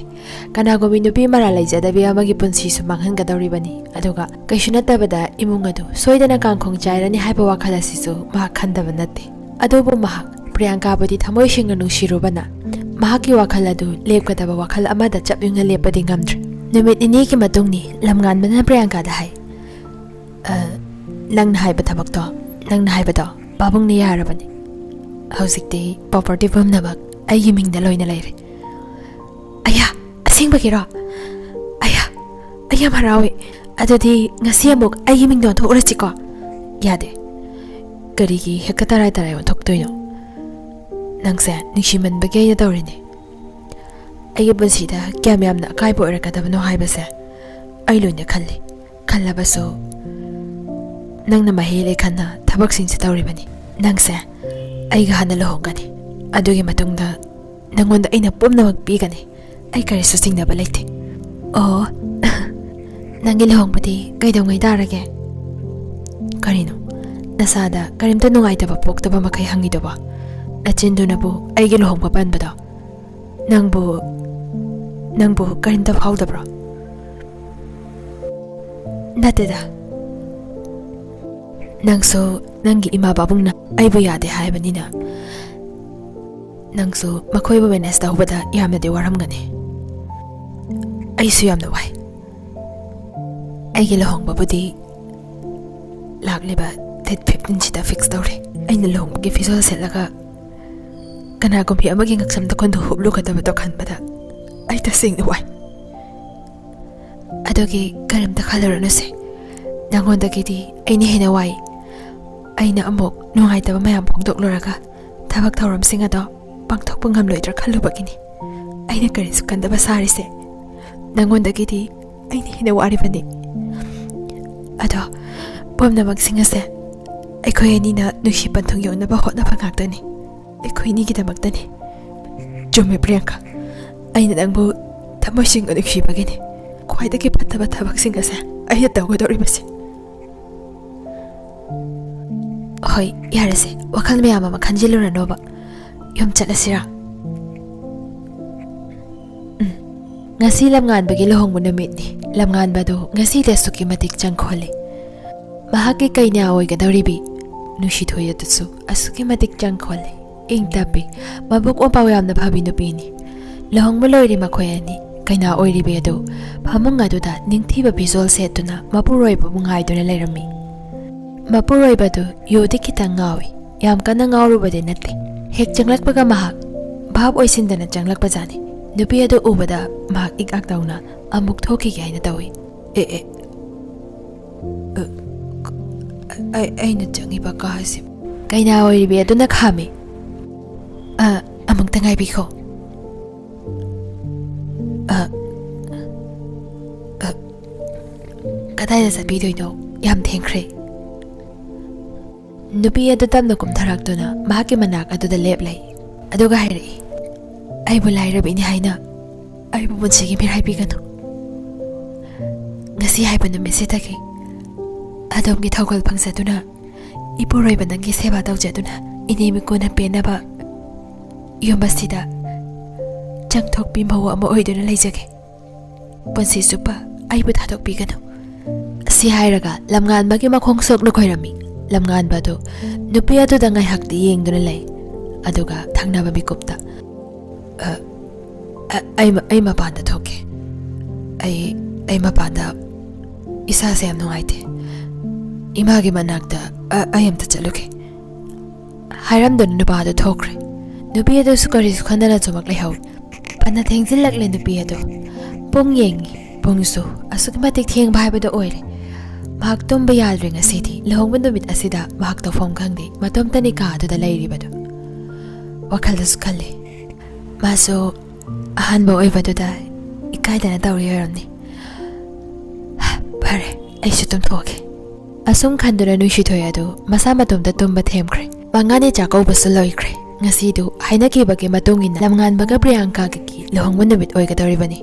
ꯀꯅꯥꯒꯨꯝꯕꯤ ꯅꯨꯄꯤ ꯃꯔꯥꯜ ꯂꯩꯖꯗꯕꯤ ꯑꯃꯒꯤ ꯄꯨꯟꯁꯤꯁꯨ ꯃꯥꯡꯍꯟꯒꯗꯧꯔꯤꯕꯅꯤ꯫ ꯑꯗꯨꯒ ꯀꯩꯁꯨ ꯅꯠꯇꯕꯗ ꯏꯃꯨꯡ ꯑꯗꯨ ꯁꯣꯏꯗꯅ ꯀꯥꯡꯈꯣꯡ ꯆꯥꯏꯔꯅꯤ ꯍꯥꯏꯕ ꯋꯥꯈꯜ ꯑꯁꯤꯁꯨ ꯃꯍꯥꯛ ꯈꯟꯗꯕ ꯅꯠꯇꯦ꯫ ꯑꯗꯨꯕꯨ ꯃꯍꯥꯛ ꯄ꯭ꯔꯤꯌꯥꯡꯀꯥꯕꯨꯗꯤ ꯊꯃꯣꯏ ꯁꯦꯡꯅ ꯅꯨꯡꯁꯤꯔꯨꯕꯅ ꯃꯍꯥꯛꯀꯤ ꯋꯥꯈꯜ ꯑꯗꯨ ꯂꯦꯞꯀꯗꯕ ꯋꯥꯈꯜ ꯑꯃꯗ ꯆꯞ ꯌꯨꯡꯅ ꯂꯦꯞꯄꯗꯤ ꯉꯝꯗ꯭ꯔꯦ꯫ ꯅꯨꯃꯤꯠ ꯅꯤꯅꯤꯒꯤ ꯃꯇꯨꯡꯅꯤ꯫ ꯂꯝꯉꯥꯟꯕꯅ ꯄ꯭ꯔꯤꯌꯥꯡꯀꯥꯗ ꯍꯥꯏ, "ꯑ, ꯅꯪꯅ ꯍꯥꯏꯕ ꯊꯕꯛꯇꯣ, ꯅꯪꯅ ꯍꯥꯏꯕꯗꯣ ꯄꯥꯕꯨꯡꯅ ꯌꯥꯔꯕꯅꯤ꯫ ꯍꯧꯖꯤꯛꯇꯤ ꯄ꯭ꯔꯣꯄꯔꯇꯤ ꯄꯨꯝꯅꯃꯛ ꯑꯩꯒꯤ ꯃꯤꯡꯗ ꯂꯣꯏꯅ ꯂꯩꯔꯦ꯫" "ꯑꯌꯥ, ꯑꯁꯦꯡꯕꯒꯤꯔꯣ? ꯑꯌꯥ, ꯑꯩ ꯌꯥꯝ ꯍꯔꯥꯎꯏ꯫ ꯑꯗꯨꯗꯤ ꯉꯁꯤ ꯑꯃꯨꯛ ꯑꯩꯒꯤ ꯃꯤꯡꯗ ꯑꯣꯟꯊꯣꯛꯎꯔꯁꯤꯀꯣ?" "ꯌꯥꯗꯦ꯫ ꯀꯔꯤꯒꯤ ꯍꯦꯛꯇ ꯇꯔꯥꯏ ꯇꯔꯥꯏ ꯑꯣꯟꯊꯣꯛꯇꯣꯏꯅꯣ? ꯅꯪꯁꯦ ꯅꯨꯡꯁꯤꯃꯟꯕꯒꯤ ꯑꯩꯅ ꯇꯧꯔꯤꯅꯦ꯫ ꯑꯩꯒꯤ ꯄꯨꯟꯁꯤꯗ ꯀꯌꯥꯝ ꯌꯥꯝꯅ ꯑꯀꯥꯏꯕ ꯑꯣꯏꯔꯛꯀꯗꯕꯅꯣ ꯍꯥꯏꯕꯁꯦ ꯑꯩ ꯂꯣꯏꯅ ꯈꯜꯂꯤ꯫ ꯈꯜꯂꯕꯁꯨ ꯅꯪꯅ ꯃꯍꯩ ꯂꯩꯈꯟꯅ ꯊꯕꯛꯁꯤꯡꯁꯦ ꯇꯧꯔꯤꯕꯅꯤ꯫ ꯅꯪꯁꯦ ꯑꯩꯒ ꯍꯥꯟꯅ ꯂꯨꯍꯣꯡꯒꯅꯤ꯫ ꯑꯗꯨꯒꯤ ꯃꯇꯨꯡꯗ ꯅꯪꯉꯣꯟꯗ ꯑꯩꯅ ꯄꯨꯝꯅꯃꯛ ꯄꯤꯒꯅꯤ꯫ ꯑꯩ ꯀꯔꯤꯁꯨ ꯆꯤꯡꯅꯕ ꯂꯩꯇꯦ꯫" "ꯑꯣ, ꯅꯪꯒꯤ ꯂꯨꯍꯣꯡꯕꯗꯤ ꯀꯩꯗꯧꯉꯩ ꯇꯥꯔꯒꯦ?" "ꯀꯔꯤꯅꯣ? ꯅꯁꯥꯗ ꯀꯔꯤꯝꯇ ꯅꯨꯡꯉꯥꯏꯇꯕ ꯄꯣꯛꯇꯕ ꯃꯈꯩ ꯍꯪꯉꯤꯗꯨꯕꯣ? ꯅꯆꯤꯟꯗꯨꯅꯕꯨ ꯑꯩꯒꯤ ꯂꯨꯍꯣꯡꯕ ꯄꯟꯕꯗꯣ ꯅꯪꯕꯨ, ꯅꯪꯕꯨ ꯀꯔꯤꯝꯇ ꯐꯥꯎꯗꯕ꯭ꯔꯣ?" "ꯅꯠꯇꯦꯗ꯫ ꯅꯪꯁꯨ ꯅꯪꯒꯤ ꯏꯃꯥ ꯄꯥꯕꯨꯡꯅ ꯑꯩꯕꯨ ꯌꯥꯗꯦ ꯍꯥꯏꯕꯅꯤꯅ, ꯅꯪꯁꯨ ꯃꯈꯣꯏꯕꯨ ꯃꯦꯅꯦꯖ ꯇꯧꯕꯗ ꯌꯥꯝꯅꯗꯤ ꯋꯥꯔꯝꯒꯅꯤ꯫ ꯑꯩꯁꯨ ꯌꯥꯝꯅ ꯋꯥꯏ꯫" ꯑꯩꯒꯤ ꯂꯨꯍꯣꯡꯕꯕꯨꯗꯤ ꯂꯥꯛꯂꯤꯕ date fifteen ꯁꯤꯗ fix ꯇꯧꯔꯦ꯫ ꯑꯩꯅ ꯂꯨꯍꯣꯡꯕꯒꯤ ꯐꯤꯖꯣꯜ ꯁꯦꯠꯂꯒ ꯀꯅꯥꯒꯨꯝꯕꯤ ꯑꯃꯒꯤ ꯉꯛꯁꯝꯗ ꯈꯨꯟꯗꯨ ꯍꯨꯞꯂꯨꯒꯗꯕꯗꯣ ꯈꯟꯕꯗ ꯑꯩ ꯇꯁꯦꯡꯅ ꯋꯥꯏ꯫ ꯑꯗꯨꯒꯤ ꯀꯔꯤꯝꯇ ꯈꯜꯂꯨꯔꯅꯨꯁꯦ꯫ ꯅꯉꯣꯟꯗꯒꯤꯗꯤ ꯑꯩꯅ ꯍꯦꯟꯅ ꯋꯥꯏ꯫ ꯑꯩꯅ ꯑꯃꯨꯛ ꯅꯨꯡꯉꯥꯏꯇꯕ ꯃꯌꯥꯝ ꯐꯣꯡꯗꯣꯛꯂꯨꯔꯒ ꯊꯕꯛ ꯊꯧꯔꯝꯁꯤꯡ ꯑꯗꯣ ꯄꯥꯡꯊꯣꯛꯄ ꯉꯝꯂꯣꯏꯗ꯭ꯔꯥ ꯈꯜꯂꯨꯕꯒꯤꯅꯤ ꯑꯩꯅ ꯀꯔꯤꯁꯨ ꯈꯟꯗꯕ ꯁꯥꯔꯤꯁꯦ꯫ ꯅꯉꯣꯟꯗꯒꯤꯗꯤ ꯑꯩꯅ ꯍꯦꯟꯅ ꯋꯥꯔꯤꯕꯅꯤ꯫ ꯑꯗꯣ ꯄꯨꯝꯅꯃꯛꯁꯤꯡ ꯑꯁꯦ ꯑꯩꯈꯣꯏ ꯑꯅꯤꯅ ꯅꯨꯡꯁꯤ ꯄꯟꯊꯨꯡ ꯌꯧꯅꯕ ꯍꯣꯠꯅꯕ ꯉꯥꯛꯇꯅꯤ꯫ ꯑꯩꯈꯣꯏ ꯑꯅꯤꯒꯤꯗꯃꯛꯇꯅꯤ꯫ ꯆꯨꯝꯃꯦ ꯄ꯭ꯔꯤꯌꯥꯡꯀꯥ, ꯑꯩꯅ ꯅꯪꯕꯨ ꯊꯃꯣꯏ ꯁꯦꯡꯅ ꯅꯨꯡꯁꯤꯕꯒꯤꯅꯤ꯫ ꯈ꯭ꯋꯥꯏꯗꯒꯤ ꯐꯠꯇꯕ ꯊꯕꯛꯁꯤꯡ ꯑꯁꯦ ꯑꯩꯅ ꯇꯧꯒꯗꯧꯔꯤꯕꯁꯦ꯫ ꯍꯣꯏ, ꯌꯥꯔꯦꯁꯦ, ꯋꯥꯈꯜ ꯃꯌꯥꯝ ꯑꯃ ꯈꯟꯖꯤꯜꯂꯨꯔꯅꯣꯕ꯫ ꯌꯨꯝ ꯆꯠꯂꯁꯤꯔꯥ? ꯎꯝ꯫ ꯉꯁꯤ ꯂꯝꯉꯥꯟꯕꯒꯤ ꯂꯨꯍꯣꯡꯕ ꯅꯨꯃꯤꯠꯅꯤ꯫ ꯂꯝꯉꯥꯟꯕꯗꯨ ꯉꯁꯤꯗꯤ ꯑꯁꯨꯛꯀꯤ ꯃꯇꯤꯛ ꯆꯪꯈꯣꯜꯂꯤ꯫ ꯃꯍꯥꯛꯀꯤ ꯀꯩꯅꯥ ꯑꯣꯏꯒꯗꯧꯔꯤꯕꯤ ꯅꯨꯡꯁꯤꯊꯣꯏ ꯑꯗꯨꯁꯨ ꯑꯁꯨꯛꯀꯤ ꯃꯇꯤꯛ ꯆꯪꯈꯣꯜꯂꯤ꯫ ꯏꯪ ꯇꯞꯄꯤ, ꯃꯕꯨꯛ ꯃꯄꯥꯎ ꯌꯥꯝꯅ ꯐꯕꯤ ꯅꯨꯄꯤꯅꯤ꯫ ꯂꯨꯍꯣꯡꯕ ꯂꯣꯏꯔꯦ ꯃꯈꯣꯏ ꯑꯅꯤ꯫ ꯀꯩꯅꯥ ꯑꯣꯏꯔꯤꯕꯤ ꯑꯗꯨ ꯐꯃꯨꯡ ꯑꯗꯨꯗ ꯅꯤꯡꯊꯤꯕ ꯐꯤꯖꯣꯜ ꯁꯦꯠꯇꯨꯅ ꯃꯄꯨꯔꯣꯏꯕꯕꯨ ꯉꯥꯏꯗꯨꯅ ꯂꯩꯔꯝꯃꯤ꯫ ꯃꯄꯨꯔꯣꯏꯕꯗꯨ ꯌꯨꯗꯤ ꯈꯤꯇꯪ ꯉꯥꯎꯏ꯫ ꯌꯥꯝ ꯀꯟꯅ ꯉꯥꯎꯔꯨꯕꯗꯤ ꯅꯠꯇꯦ꯫ ꯍꯦꯛ ꯆꯪꯂꯛꯄꯒ ꯃꯍꯥꯛ ꯚꯥꯞ ꯑꯣꯏꯁꯤꯟꯗꯅ ꯆꯪꯂꯛꯄꯖꯥꯠꯅꯤ꯫ ꯅꯨꯄꯤ ꯑꯗꯨ ꯎꯕꯗ ꯃꯍꯥꯛ ꯏꯛ ꯇꯧꯅ ꯑꯃꯨꯛ ꯊꯣꯛꯈꯤꯒꯦ ꯍꯥꯏꯅ ꯇꯧꯏ꯫ "ꯑꯦ, ꯑꯦ, ꯑ, ꯑꯩ, ꯑꯩꯅ ꯆꯪꯉꯤꯕ ꯀꯥ ꯑꯁꯤ"꯫ ꯀꯩꯅꯥ ꯑꯣꯏꯔꯤꯕꯤ ꯑꯗꯨꯅ ꯈꯥꯝꯃꯤ꯫ "ꯑ, ꯑꯃꯨꯛꯇ ꯉꯥꯏꯕꯤꯈꯣ꯫ ꯑ, ꯑ, ꯀꯗꯥꯏꯗ ꯆꯠꯄꯤꯗꯣꯏꯅꯣ? ꯌꯥꯝ ꯊꯦꯡꯈ꯭ꯔꯦ"꯫ ꯅꯨꯄꯤ ꯑꯗꯨ ꯇꯞꯅ ꯀꯨꯝꯊꯔꯛꯇꯨꯅ ꯃꯍꯥꯛꯀꯤ ꯃꯅꯥꯛ ꯑꯗꯨꯗ ꯂꯦꯞꯂꯩ꯫ ꯑꯗꯨꯒ ꯍꯥꯏꯔꯛꯏ, "ꯑꯩꯕꯨ ꯂꯥꯏꯔꯕꯤꯅꯤ ꯍꯥꯏꯅ ꯑꯩꯕꯨ ꯄꯨꯟꯁꯤꯒꯤ ꯃꯤꯔꯥꯏꯕꯤꯒꯅꯨ꯫ ꯉꯁꯤ ꯍꯥꯏꯕ ꯅꯨꯃꯤꯠꯁꯤꯗꯒꯤ ꯑꯗꯣꯝꯒꯤ ꯊꯧꯒꯜ ꯐꯪꯖꯗꯨꯅ, ꯏꯄꯨꯔꯣꯏꯕ ꯅꯪꯒꯤ ꯁꯦꯕꯥ ꯇꯧꯖꯗꯨꯅ, ꯏꯅꯦ ꯃꯤꯀꯣꯟꯅ ꯄꯦꯟꯅꯕ ꯌꯨꯝ ꯑꯁꯤꯗ ꯆꯪꯊꯣꯛꯄꯤ ꯃꯧ ꯑꯃ ꯑꯣꯏꯗꯨꯅ ꯂꯩꯖꯒꯦ꯫ ꯄꯨꯟꯁꯤ ꯆꯨꯞꯄ ꯑꯩꯕꯨ ꯊꯥꯗꯣꯛꯄꯤꯒꯅꯨ"꯫ ꯑꯁꯤ ꯍꯥꯏꯔꯒ ꯂꯝꯉꯥꯟꯕꯒꯤ ꯃꯈꯣꯡ ꯁꯣꯛꯅ ꯈꯣꯏꯔꯝꯃꯤ꯫ ꯂꯝꯉꯥꯟꯕ ꯑꯗꯨ ꯅꯨꯄꯤ ꯑꯗꯨꯗ ꯉꯥꯏꯍꯥꯛꯇꯤ ꯌꯦꯡꯗꯨꯅ ꯂꯩ꯫ ꯑꯗꯨꯒ ꯊꯪꯅꯕ ꯃꯤꯀꯨꯞꯇ, "ꯑ, ꯑ, ꯑꯩ ꯃ-, ꯑꯩ ꯃꯄꯥꯟꯗ ꯊꯣꯛꯀꯦ꯫ ꯑꯩ, ꯑꯩ ꯃꯄꯥꯟꯗ ꯏꯁꯥꯁꯦ ꯌꯥꯝ ꯅꯨꯡꯉꯥꯏꯇꯦ꯫ ꯏꯃꯥꯒꯤ ꯃꯅꯥꯛꯇ ꯑ-, ꯑꯩ ꯑꯝꯇ ꯆꯠꯂꯨꯒꯦ꯫ ꯍꯥꯏꯔꯝꯗꯨꯅ ꯅꯨꯄꯥꯗꯨ ꯊꯣꯛꯈ꯭ꯔꯦ꯫ ꯅꯨꯄꯤ ꯑꯗꯨꯁꯨ ꯀꯔꯤꯁꯨ ꯈꯟꯗꯅ ꯆꯨꯝꯃꯛ ꯂꯩꯍꯧꯏ꯫ ꯐꯅ ꯊꯦꯡꯖꯤꯜꯂꯛꯂꯦ ꯅꯨꯄꯤ ꯑꯗꯨ꯫ ꯄꯨꯡ ꯌꯦꯡꯉꯤ꯫ ꯄꯨꯡꯁꯨ ꯑꯁꯨꯛꯀꯤ ꯃꯇꯤꯛ ꯊꯦꯡꯕ ꯍꯥꯏꯕꯗꯨ ꯑꯣꯏꯔꯦ꯫ ꯃꯍꯥꯛ ꯇꯨꯝꯕ ꯌꯥꯗ꯭ꯔꯦ ꯉꯁꯤꯗꯤ꯫ ꯂꯨꯍꯣꯡꯕ ꯅꯨꯃꯤꯠ ꯑꯁꯤꯗ ꯃꯍꯥꯛ ꯇꯧꯐꯝ ꯈꯪꯗꯦ꯫ ꯃꯇꯣꯝꯇꯅꯤ ꯀꯥ ꯑꯗꯨꯗ ꯂꯩꯔꯤꯕꯗꯨ꯫ ꯋꯥꯈꯜꯗꯁꯨ ꯈꯜꯂꯤ꯫ ꯃꯥꯁꯨ ꯑꯍꯥꯟꯕ ꯑꯣꯏꯕꯗꯨꯗ ꯏꯀꯥꯏꯗꯅ ꯇꯧꯔꯤ ꯑꯣꯏꯔꯝꯅꯤ꯫ ꯐꯔꯦ, ꯑꯩꯁꯨ ꯇꯨꯝꯊꯣꯛꯑꯒꯦ꯫ ꯑꯁꯨꯝ ꯈꯟꯗꯨꯅ ꯅꯨꯡꯁꯤꯊꯣꯏ ꯑꯗꯨ ꯃꯁꯥ ꯃꯇꯣꯝꯇ ꯇꯨꯝꯕ ꯊꯦꯝꯈ꯭ꯔꯦ꯫ ꯃꯉꯥꯅꯤ ꯆꯥꯛꯀꯧꯕꯁꯨ ꯂꯣꯏꯈ꯭ꯔꯦ꯫ ꯉꯁꯤꯗꯨ ꯍꯥꯏꯅꯈꯤꯕꯒꯤ ꯃꯇꯨꯡ ꯏꯟꯅ ꯂꯝꯉꯥꯟꯕꯒ ꯄ꯭ꯔꯤꯌꯥꯡꯀꯥꯒꯤ ꯂꯨꯍꯣꯡꯕ ꯅꯨꯃꯤꯠ ꯑꯣꯏꯒꯗꯧꯔꯤꯕꯅꯤ꯫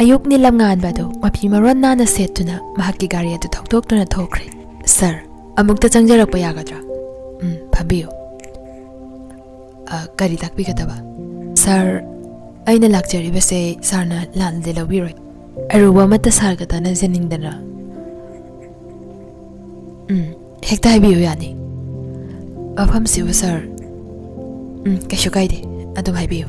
ꯑꯌꯨꯛꯅꯤ ꯂꯝꯉꯥꯟꯕ ꯑꯗꯨ ꯃꯐꯤ ꯃꯔꯣꯟ ꯅꯥꯟꯅ ꯁꯦꯠꯇꯨꯅ ꯃꯍꯥꯛꯀꯤ ꯒꯥꯔꯤ ꯑꯗꯨ ꯊꯧꯗꯣꯛꯇꯨꯅ ꯊꯣꯛꯈ꯭ꯔꯦ꯫ "ꯁꯥꯔ, ꯑꯃꯨꯛꯇ ꯆꯪꯖꯔꯛꯄ ꯌꯥꯒꯗ꯭ꯔꯥ?" "ꯎꯝ, ꯐꯝꯕꯤꯌꯨ꯫" "ꯑ, ꯀꯔꯤ ꯇꯥꯛꯄꯤꯒꯗꯕ?" "ꯁꯥꯔ, ꯑꯩꯅ ꯂꯥꯛꯆꯔꯤꯕꯁꯦ ꯁꯥꯔꯅ ꯂꯥꯟꯅꯗꯤ ꯂꯧꯕꯤꯔꯣꯏ꯫ ꯑꯔꯨꯕ ꯑꯃꯠꯇ ꯁꯥꯔꯒ ꯇꯥꯟꯅꯖꯅꯤꯡꯗꯅ꯫" "ꯎꯝ, ꯍꯦꯛꯇ ꯍꯥꯏꯕꯤꯌꯨ, ꯌꯥꯅꯤ꯫" "ꯃꯐꯝꯁꯤꯕꯨ ꯁꯥꯔ?" "ꯎꯝ, ꯀꯩꯁꯨ ꯀꯥꯏꯗꯦ, ꯑꯗꯨꯝ ꯍꯥꯏꯕꯤꯌꯨ꯫"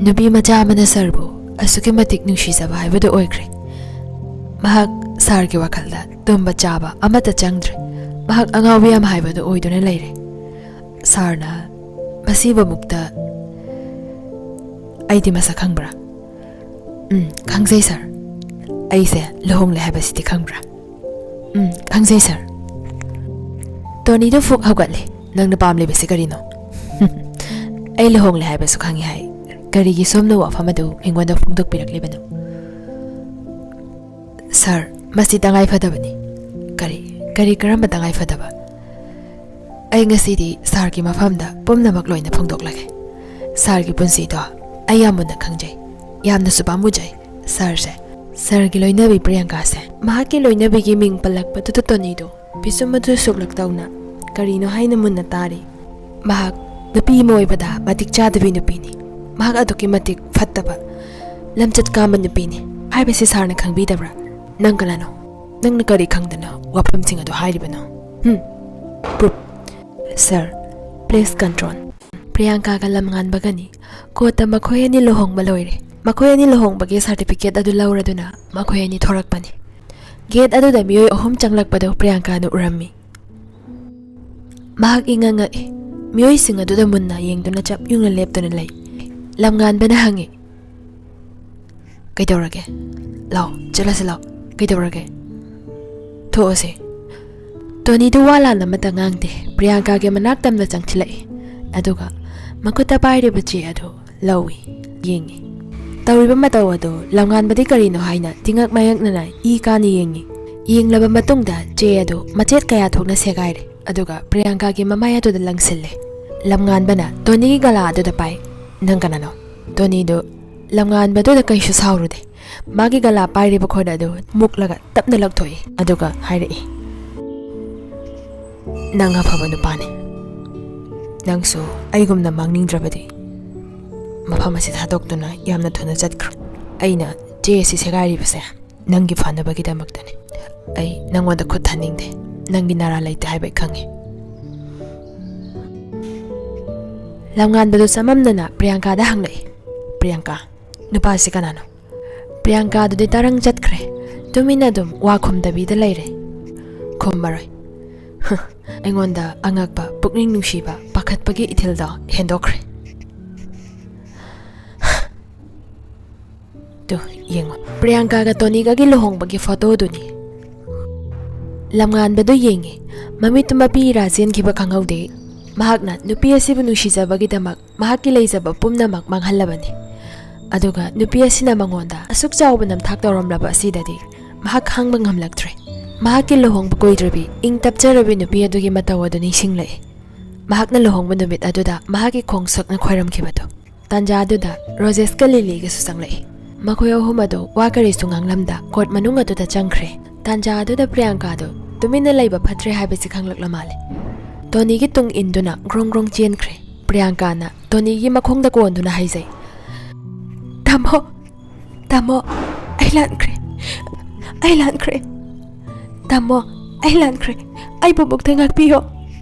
ꯅꯨꯄꯤ ꯃꯆꯥ ꯑꯃꯅ ꯁꯥꯔꯕꯨ ꯑꯁꯨꯛꯀꯤ ꯃꯇꯤꯛ ꯅꯨꯡꯁꯤꯖꯕ ꯍꯥꯏꯕꯗꯨ ꯑꯣꯏꯈ꯭ꯔꯦ꯫ ꯃꯍꯥꯛ ꯁꯥꯔꯒꯤ ꯋꯥꯈꯜꯗ ꯇꯨꯝꯕ ꯆꯥꯕ ꯑꯃꯠꯇ ꯆꯪꯗ꯭ꯔꯦ꯫ ꯃꯍꯥꯛ ꯑꯉꯥꯎꯕꯤ ꯑꯃ ꯍꯥꯏꯕꯗꯨ ꯑꯣꯏꯗꯨꯅ ꯂꯩꯔꯦ꯫ ꯁꯥꯔꯅ ꯃꯁꯤꯕꯨ ꯑꯃꯨꯛꯇ, "ꯑꯩꯗꯤ ꯃꯁꯛ ꯈꯪꯕ꯭ꯔꯥ?" "ꯎꯝ, ꯈꯪꯖꯩ ꯁꯥꯔ꯫ ꯑꯩꯁꯦ ꯂꯨꯍꯣꯡꯂꯦ ꯍꯥꯏꯕꯁꯤꯗꯤ ꯈꯪꯕ꯭ꯔꯥ?" "ꯎꯝ, ꯈꯪꯖꯩ ꯁꯥꯔ꯫" ꯇꯣꯅꯤꯗꯨ ꯐꯨꯛ ꯍꯧꯒꯠꯂꯦ꯫ "ꯅꯪꯅ ꯄꯥꯝꯂꯤꯕꯁꯤ ꯀꯔꯤꯅꯣ?" "ꯑꯩ ꯂꯨꯍꯣꯡꯂꯦ ꯍꯥꯏꯕꯁꯨ ꯈꯪꯉꯤ ꯍꯥꯏ꯫ ꯀꯔꯤꯒꯤ ꯁꯣꯝꯅ ꯋꯥꯐꯝ ꯑꯗꯨ ꯑꯩꯉꯣꯟꯗ ꯐꯣꯡꯗꯣꯛꯄꯤꯔꯛꯂꯤꯕꯅꯣ?" "ꯁꯥꯔ, ꯃꯁꯤ ꯇꯉꯥꯏ ꯐꯗꯕꯅꯤ꯫" "ꯀꯔꯤ, ꯀꯔꯤ, ꯀꯔꯝꯕ ꯇꯉꯥꯏ ꯐꯗꯕ?" "ꯑꯩ ꯉꯁꯤꯗꯤ ꯁꯥꯔꯒꯤ ꯃꯐꯝꯗ ꯄꯨꯝꯅꯃꯛ ꯂꯣꯏꯅ ꯐꯣꯡꯗꯣꯛꯂꯒꯦ꯫ ꯁꯥꯔꯒꯤ ꯄꯨꯟꯁꯤꯗꯣ ꯑꯩ ꯌꯥꯝ ꯃꯨꯟꯅ ꯈꯪꯖꯩ꯫ ꯌꯥꯝꯅꯁꯨ ꯄꯥꯝꯃꯨꯖꯩ ꯁꯥꯔꯁꯦ꯫" ꯁꯥꯔꯒꯤ ꯂꯣꯏꯅꯕꯤ ꯄ꯭ꯔꯤꯌꯥꯡꯀꯥꯁꯦ꯫ ꯃꯍꯥꯛꯀꯤ ꯂꯣꯏꯅꯕꯤꯒꯤ ꯃꯤꯡ ꯄꯜꯂꯛꯄꯗꯨꯗ ꯇꯣꯅꯤꯗꯨ ꯄꯤꯁꯨꯝ ꯑꯗꯨ ꯁꯨꯛꯂꯛ ꯇꯧꯅ ꯀꯔꯤꯅꯣ ꯍꯥꯏꯅ ꯃꯨꯟꯅ ꯇꯥꯔꯤ꯫ ꯃꯍꯥꯛ ꯅꯨꯄꯤ ꯑꯃ ꯑꯣꯏꯕꯗ ꯃꯇꯤꯛ ꯆꯥꯗꯕꯤ ꯅꯨꯄꯤꯅꯤ꯫ ꯃꯍꯥꯛ ꯑꯗꯨꯛꯀꯤ ꯃꯇꯤꯛ ꯐꯠꯇꯕ, ꯂꯝꯆꯠ ꯀꯥꯝꯕ ꯅꯨꯄꯤꯅꯤ ꯍꯥꯏꯕꯁꯤ ꯁꯥꯔꯅ ꯈꯪꯕꯤꯗꯕ꯭ꯔꯥ? ꯅꯪ ꯀꯅꯥꯅꯣ? ꯅꯪꯅ ꯀꯔꯤ ꯈꯪꯗꯅ ꯋꯥꯐꯝꯁꯤꯡ ꯑꯗꯨ ꯍꯥꯏꯔꯤꯕꯅꯣ? ꯍꯨꯝ? ꯄ꯭ꯔꯨꯞ꯫ "ꯁꯥꯔ, please control꯫" ꯄ꯭ꯔꯤꯌꯥꯡꯀꯥꯒ ꯂꯝꯉꯥꯟꯕꯒꯅꯤ꯫ ꯀꯣꯠꯇ ꯃꯈꯣꯏ ꯑꯅꯤ ꯂꯨꯍꯣꯡꯕ ꯂꯣꯏꯔꯦ꯫ ꯃꯈꯣꯏ ꯑꯅꯤ ꯂꯨꯍꯣꯡꯕꯒꯤ ꯁꯥꯔꯇꯤꯐꯤꯀꯦꯠ ꯑꯗꯨ ꯂꯧꯔꯗꯨꯅ ꯃꯈꯣꯏ ꯑꯅꯤ ꯊꯣꯔꯛꯄꯅꯤ꯫ ꯒꯦꯠ ꯑꯗꯨꯗ ꯃꯤꯑꯣꯏ ꯑꯍꯨꯝ ꯆꯪꯂꯛꯄꯗꯨ ꯄ꯭ꯔꯤꯌꯥꯡꯀꯥꯅ ꯎꯔꯝꯃꯤ꯫ ꯃꯍꯥꯛ ꯏꯉꯛ ꯉꯛꯏ꯫ ꯃꯤꯑꯣꯏꯁꯤꯡ ꯑꯗꯨꯗ ꯃꯨꯟꯅ ꯌꯦꯡꯗꯨꯅ ꯆꯞ ꯌꯨꯡꯅ ꯂꯦꯞꯇꯨꯅ ꯂꯩ꯫ ꯂꯝꯉꯥꯟꯕꯅ ꯍꯪꯉꯤ, "ꯀꯩꯗꯧꯔꯒꯦ? ꯂꯥꯎ, ꯆꯠꯂꯁꯤ ꯂꯥꯎ꯫ ꯀꯩꯗꯧꯔꯒꯦ? ꯊꯣꯛꯑꯁꯦ꯫" ꯇꯣꯅꯤꯗꯨ ꯋꯥ ꯂꯥꯟ ꯑꯃꯠꯇ ꯉꯥꯡꯗꯦ꯫ ꯄ꯭ꯔꯤꯌꯥꯡꯀꯥꯒꯤ ꯃꯅꯥꯛ ꯇꯝꯅ ꯆꯪꯁꯤꯜꯂꯛꯏ꯫ ꯑꯗꯨꯒ ꯃꯈꯨꯠꯇ ꯄꯥꯏꯔꯤꯕ ꯆꯦ ꯑꯗꯨ ꯂꯧꯏ, ꯌꯦꯡꯉꯤ꯫ ꯇꯧꯔꯤꯕ ꯃꯇꯧ ꯑꯗꯨ ꯂꯝꯉꯥꯟꯕꯗꯤ ꯀꯔꯤꯅꯣ ꯍꯥꯏꯅ ꯇꯤꯉꯛ ꯃꯥꯌꯛꯅꯅ ꯏ ꯀꯥꯅ ꯌꯦꯡꯉꯤ꯫ ꯌꯦꯡꯂꯕ ꯃꯇꯨꯡꯗ ꯆꯦ ꯑꯗꯨ ꯃꯆꯦꯠ ꯀꯌꯥ ꯊꯣꯛꯅ ꯁꯦꯒꯥꯏꯔꯦ꯫ ꯑꯗꯨꯒ ꯄ꯭ꯔꯤꯌꯥꯡꯀꯥꯒꯤ ꯃꯃꯥꯏ ꯑꯗꯨꯗ ꯂꯪꯁꯤꯜꯂꯦ꯫ ꯂꯝꯉꯥꯟꯕꯅ ꯇꯣꯅꯤꯒꯤ ꯒꯂꯥ ꯑꯗꯨꯗ ꯄꯥꯏ꯫ "ꯅꯪ ꯀꯅꯥꯅꯣ?" ꯇꯣꯅꯤꯗꯨ ꯂꯝꯉꯥꯟꯕꯗꯨꯗ ꯀꯩꯁꯨ ꯁꯥꯎꯔꯨꯗꯦ꯫ ꯃꯥꯒꯤ ꯒꯂꯥ ꯄꯥꯏꯔꯤꯕ ꯈꯨꯠ ꯑꯗꯨ ꯃꯨꯛꯂꯒ ꯇꯞꯅ ꯂꯧꯊꯣꯛꯏ꯫ ꯑꯗꯨꯒ ꯍꯥꯏꯔꯛꯏ, "ꯅꯪ ꯑꯐꯕ ꯅꯨꯄꯥꯅꯤ꯫ ꯅꯪꯁꯨ ꯑꯩꯒꯨꯝꯅ ꯃꯥꯡꯅꯤꯡꯗ꯭ꯔꯕꯗꯤ ꯃꯐꯝ ꯑꯁꯤ ꯊꯥꯗꯣꯛꯇꯨꯅ ꯌꯥꯝꯅ ꯊꯨꯅ ꯆꯠꯈ꯭ꯔꯣ꯫ ꯑꯩꯅ ꯆꯦ ꯑꯁꯤ ꯁꯦꯒꯥꯏꯔꯤꯕꯁꯦ ꯅꯪꯒꯤ ꯐꯅꯕꯒꯤꯗꯃꯛꯇꯅꯤ꯫ ꯑꯩ ꯅꯪꯉꯣꯟꯗ ꯈꯨꯠ ꯊꯥꯅꯤꯡꯗꯦ꯫ ꯅꯪꯒꯤ ꯅꯔꯥ ꯂꯩꯇꯦ ꯍꯥꯏꯕ ꯑꯩ ꯈꯪꯉꯤ꯫" ꯂꯝꯉꯥꯟꯕꯗꯨ ꯆꯃꯝꯅꯅ ꯄ꯭ꯔꯤꯌꯥꯡꯀꯥꯗ ꯍꯪꯂꯛꯏ, "ꯄ꯭ꯔꯤꯌꯥꯡꯀꯥ, ꯅꯨꯄꯥꯁꯤ ꯀꯅꯥꯅꯣ?" ꯄ꯭ꯔꯤꯌꯥꯡꯀꯥꯗꯨꯗꯤ ꯇꯔꯪ ꯆꯠꯈ꯭ꯔꯦ꯫ ꯇꯨꯃꯤꯟꯅ ꯑꯗꯨꯝ ꯋꯥ ꯈꯨꯝꯗꯕꯤꯗ ꯂꯩꯔꯦ꯫ ꯈꯨꯝꯃꯔꯣꯏ꯫ ꯑꯩꯉꯣꯟꯗ ꯑꯉꯛꯄ, ꯄꯨꯛꯅꯤꯡ ꯅꯨꯡꯁꯤꯕ, ꯄꯥꯈꯠꯄꯒꯤ ꯏꯊꯤꯜꯗꯣ ꯍꯦꯟꯗꯣꯛꯈ꯭ꯔꯦ꯫ ꯇꯨ, ꯌꯦꯡꯉꯣ꯫ ꯄ꯭ꯔꯤꯌꯥꯡꯀꯥꯒ ꯇꯣꯅꯤꯒꯒꯤ ꯂꯨꯍꯣꯡꯕꯒꯤ ꯐꯣꯇꯣꯗꯨꯅꯤ꯫ ꯂꯝꯉꯥꯟꯕꯗꯨ ꯌꯦꯡꯉꯤ꯫ ꯃꯃꯤꯠꯇꯨ ꯃꯄꯤ ꯏꯔꯥ ꯆꯦꯟꯈꯤꯕ ꯈꯪꯍꯧꯗꯦ꯫ ꯃꯍꯥꯛꯅ ꯅꯨꯄꯤ ꯑꯁꯤꯕꯨ ꯅꯨꯡꯁꯤꯖꯕꯒꯤꯗꯃꯛ ꯃꯍꯥꯛꯀꯤ ꯂꯩꯖꯕ ꯄꯨꯝꯅꯃꯛ ꯃꯥꯡꯍꯜꯂꯕꯅꯤ꯫ ꯑꯗꯨꯒ ꯅꯨꯄꯤ ꯑꯁꯤꯅ ꯃꯉꯣꯟꯗ ꯑꯁꯨꯛ ꯆꯥꯎꯕ ꯅꯝꯊꯥꯛ ꯇꯧꯔꯝꯂꯕ ꯑꯁꯤꯗꯗꯤ ꯃꯍꯥꯛ ꯈꯥꯡꯕ ꯉꯝꯂꯛꯇ꯭ꯔꯦ꯫ ꯃꯍꯥꯛꯀꯤ ꯂꯨꯍꯣꯡꯕ ꯀꯨꯏꯗ꯭ꯔꯕꯤ, ꯏꯪ ꯇꯞꯆꯔꯕꯤ ꯅꯨꯄꯤ ꯑꯗꯨꯒꯤ ꯃꯇꯧ ꯑꯗꯨ ꯅꯤꯡꯁꯤꯡꯂꯛꯏ꯫ ꯃꯍꯥꯛꯅ ꯂꯨꯍꯣꯡꯕ ꯅꯨꯃꯤꯠ ꯑꯗꯨꯗ ꯃꯍꯥꯛꯀꯤ ꯈꯣꯡ ꯁꯛꯅ ꯈꯣꯏꯔꯝꯈꯤꯕꯗꯨ꯫ ꯇꯥꯟꯖꯥ ꯑꯗꯨꯗ ꯔꯣꯖꯦꯁꯀ ꯂꯤꯂꯤꯒꯁꯨ ꯆꯪꯂꯛꯏ꯫ ꯃꯈꯣꯏ ꯑꯍꯨꯝ ꯑꯗꯨ ꯋꯥ ꯀꯔꯤꯁꯨ ꯉꯥꯡꯂꯝꯗ ꯀꯣꯔꯠ ꯃꯅꯨꯡ ꯑꯗꯨꯗ ꯆꯪꯈ꯭ꯔꯦ꯫ ꯇꯥꯟꯖꯥ ꯑꯗꯨꯗ ꯄ꯭ꯔꯤꯌꯥꯡꯀꯥꯗꯨ ꯇꯨꯃꯤꯟꯅ ꯂꯩꯕ ꯐꯠꯇ꯭ꯔꯦ ꯍꯥꯏꯕꯁꯤ ꯈꯪꯂꯛꯂ ꯃꯥꯜꯂꯦ꯫ ꯇꯣꯅꯤꯒꯤ ꯇꯨꯡ ꯏꯟꯗꯨꯅ ꯒ꯭ꯔꯣꯡ ꯒ꯭ꯔꯣꯡ ꯆꯦꯟꯈ꯭ꯔꯦ꯫ ꯄ꯭ꯔꯤꯌꯥꯡꯀꯥꯅ ꯇꯣꯅꯤꯒꯤ ꯃꯈꯣꯡꯗ ꯀꯣꯟꯗꯨꯅ ꯍꯥꯏꯖꯩ, "ꯇꯥꯃꯣ, ꯇꯥꯃꯣ, ꯑꯩ ꯂꯥꯟꯈ꯭ꯔꯦ, ꯑꯩ ꯂꯥꯟꯈ꯭ꯔꯦ꯫ ꯇꯥꯃꯣ, ꯑꯩ ꯂꯥꯟꯈ꯭ꯔꯦ꯫ ꯑꯩꯕꯨ ꯑꯃꯨꯛꯇ ꯉꯥꯛꯄꯤꯌꯣ꯫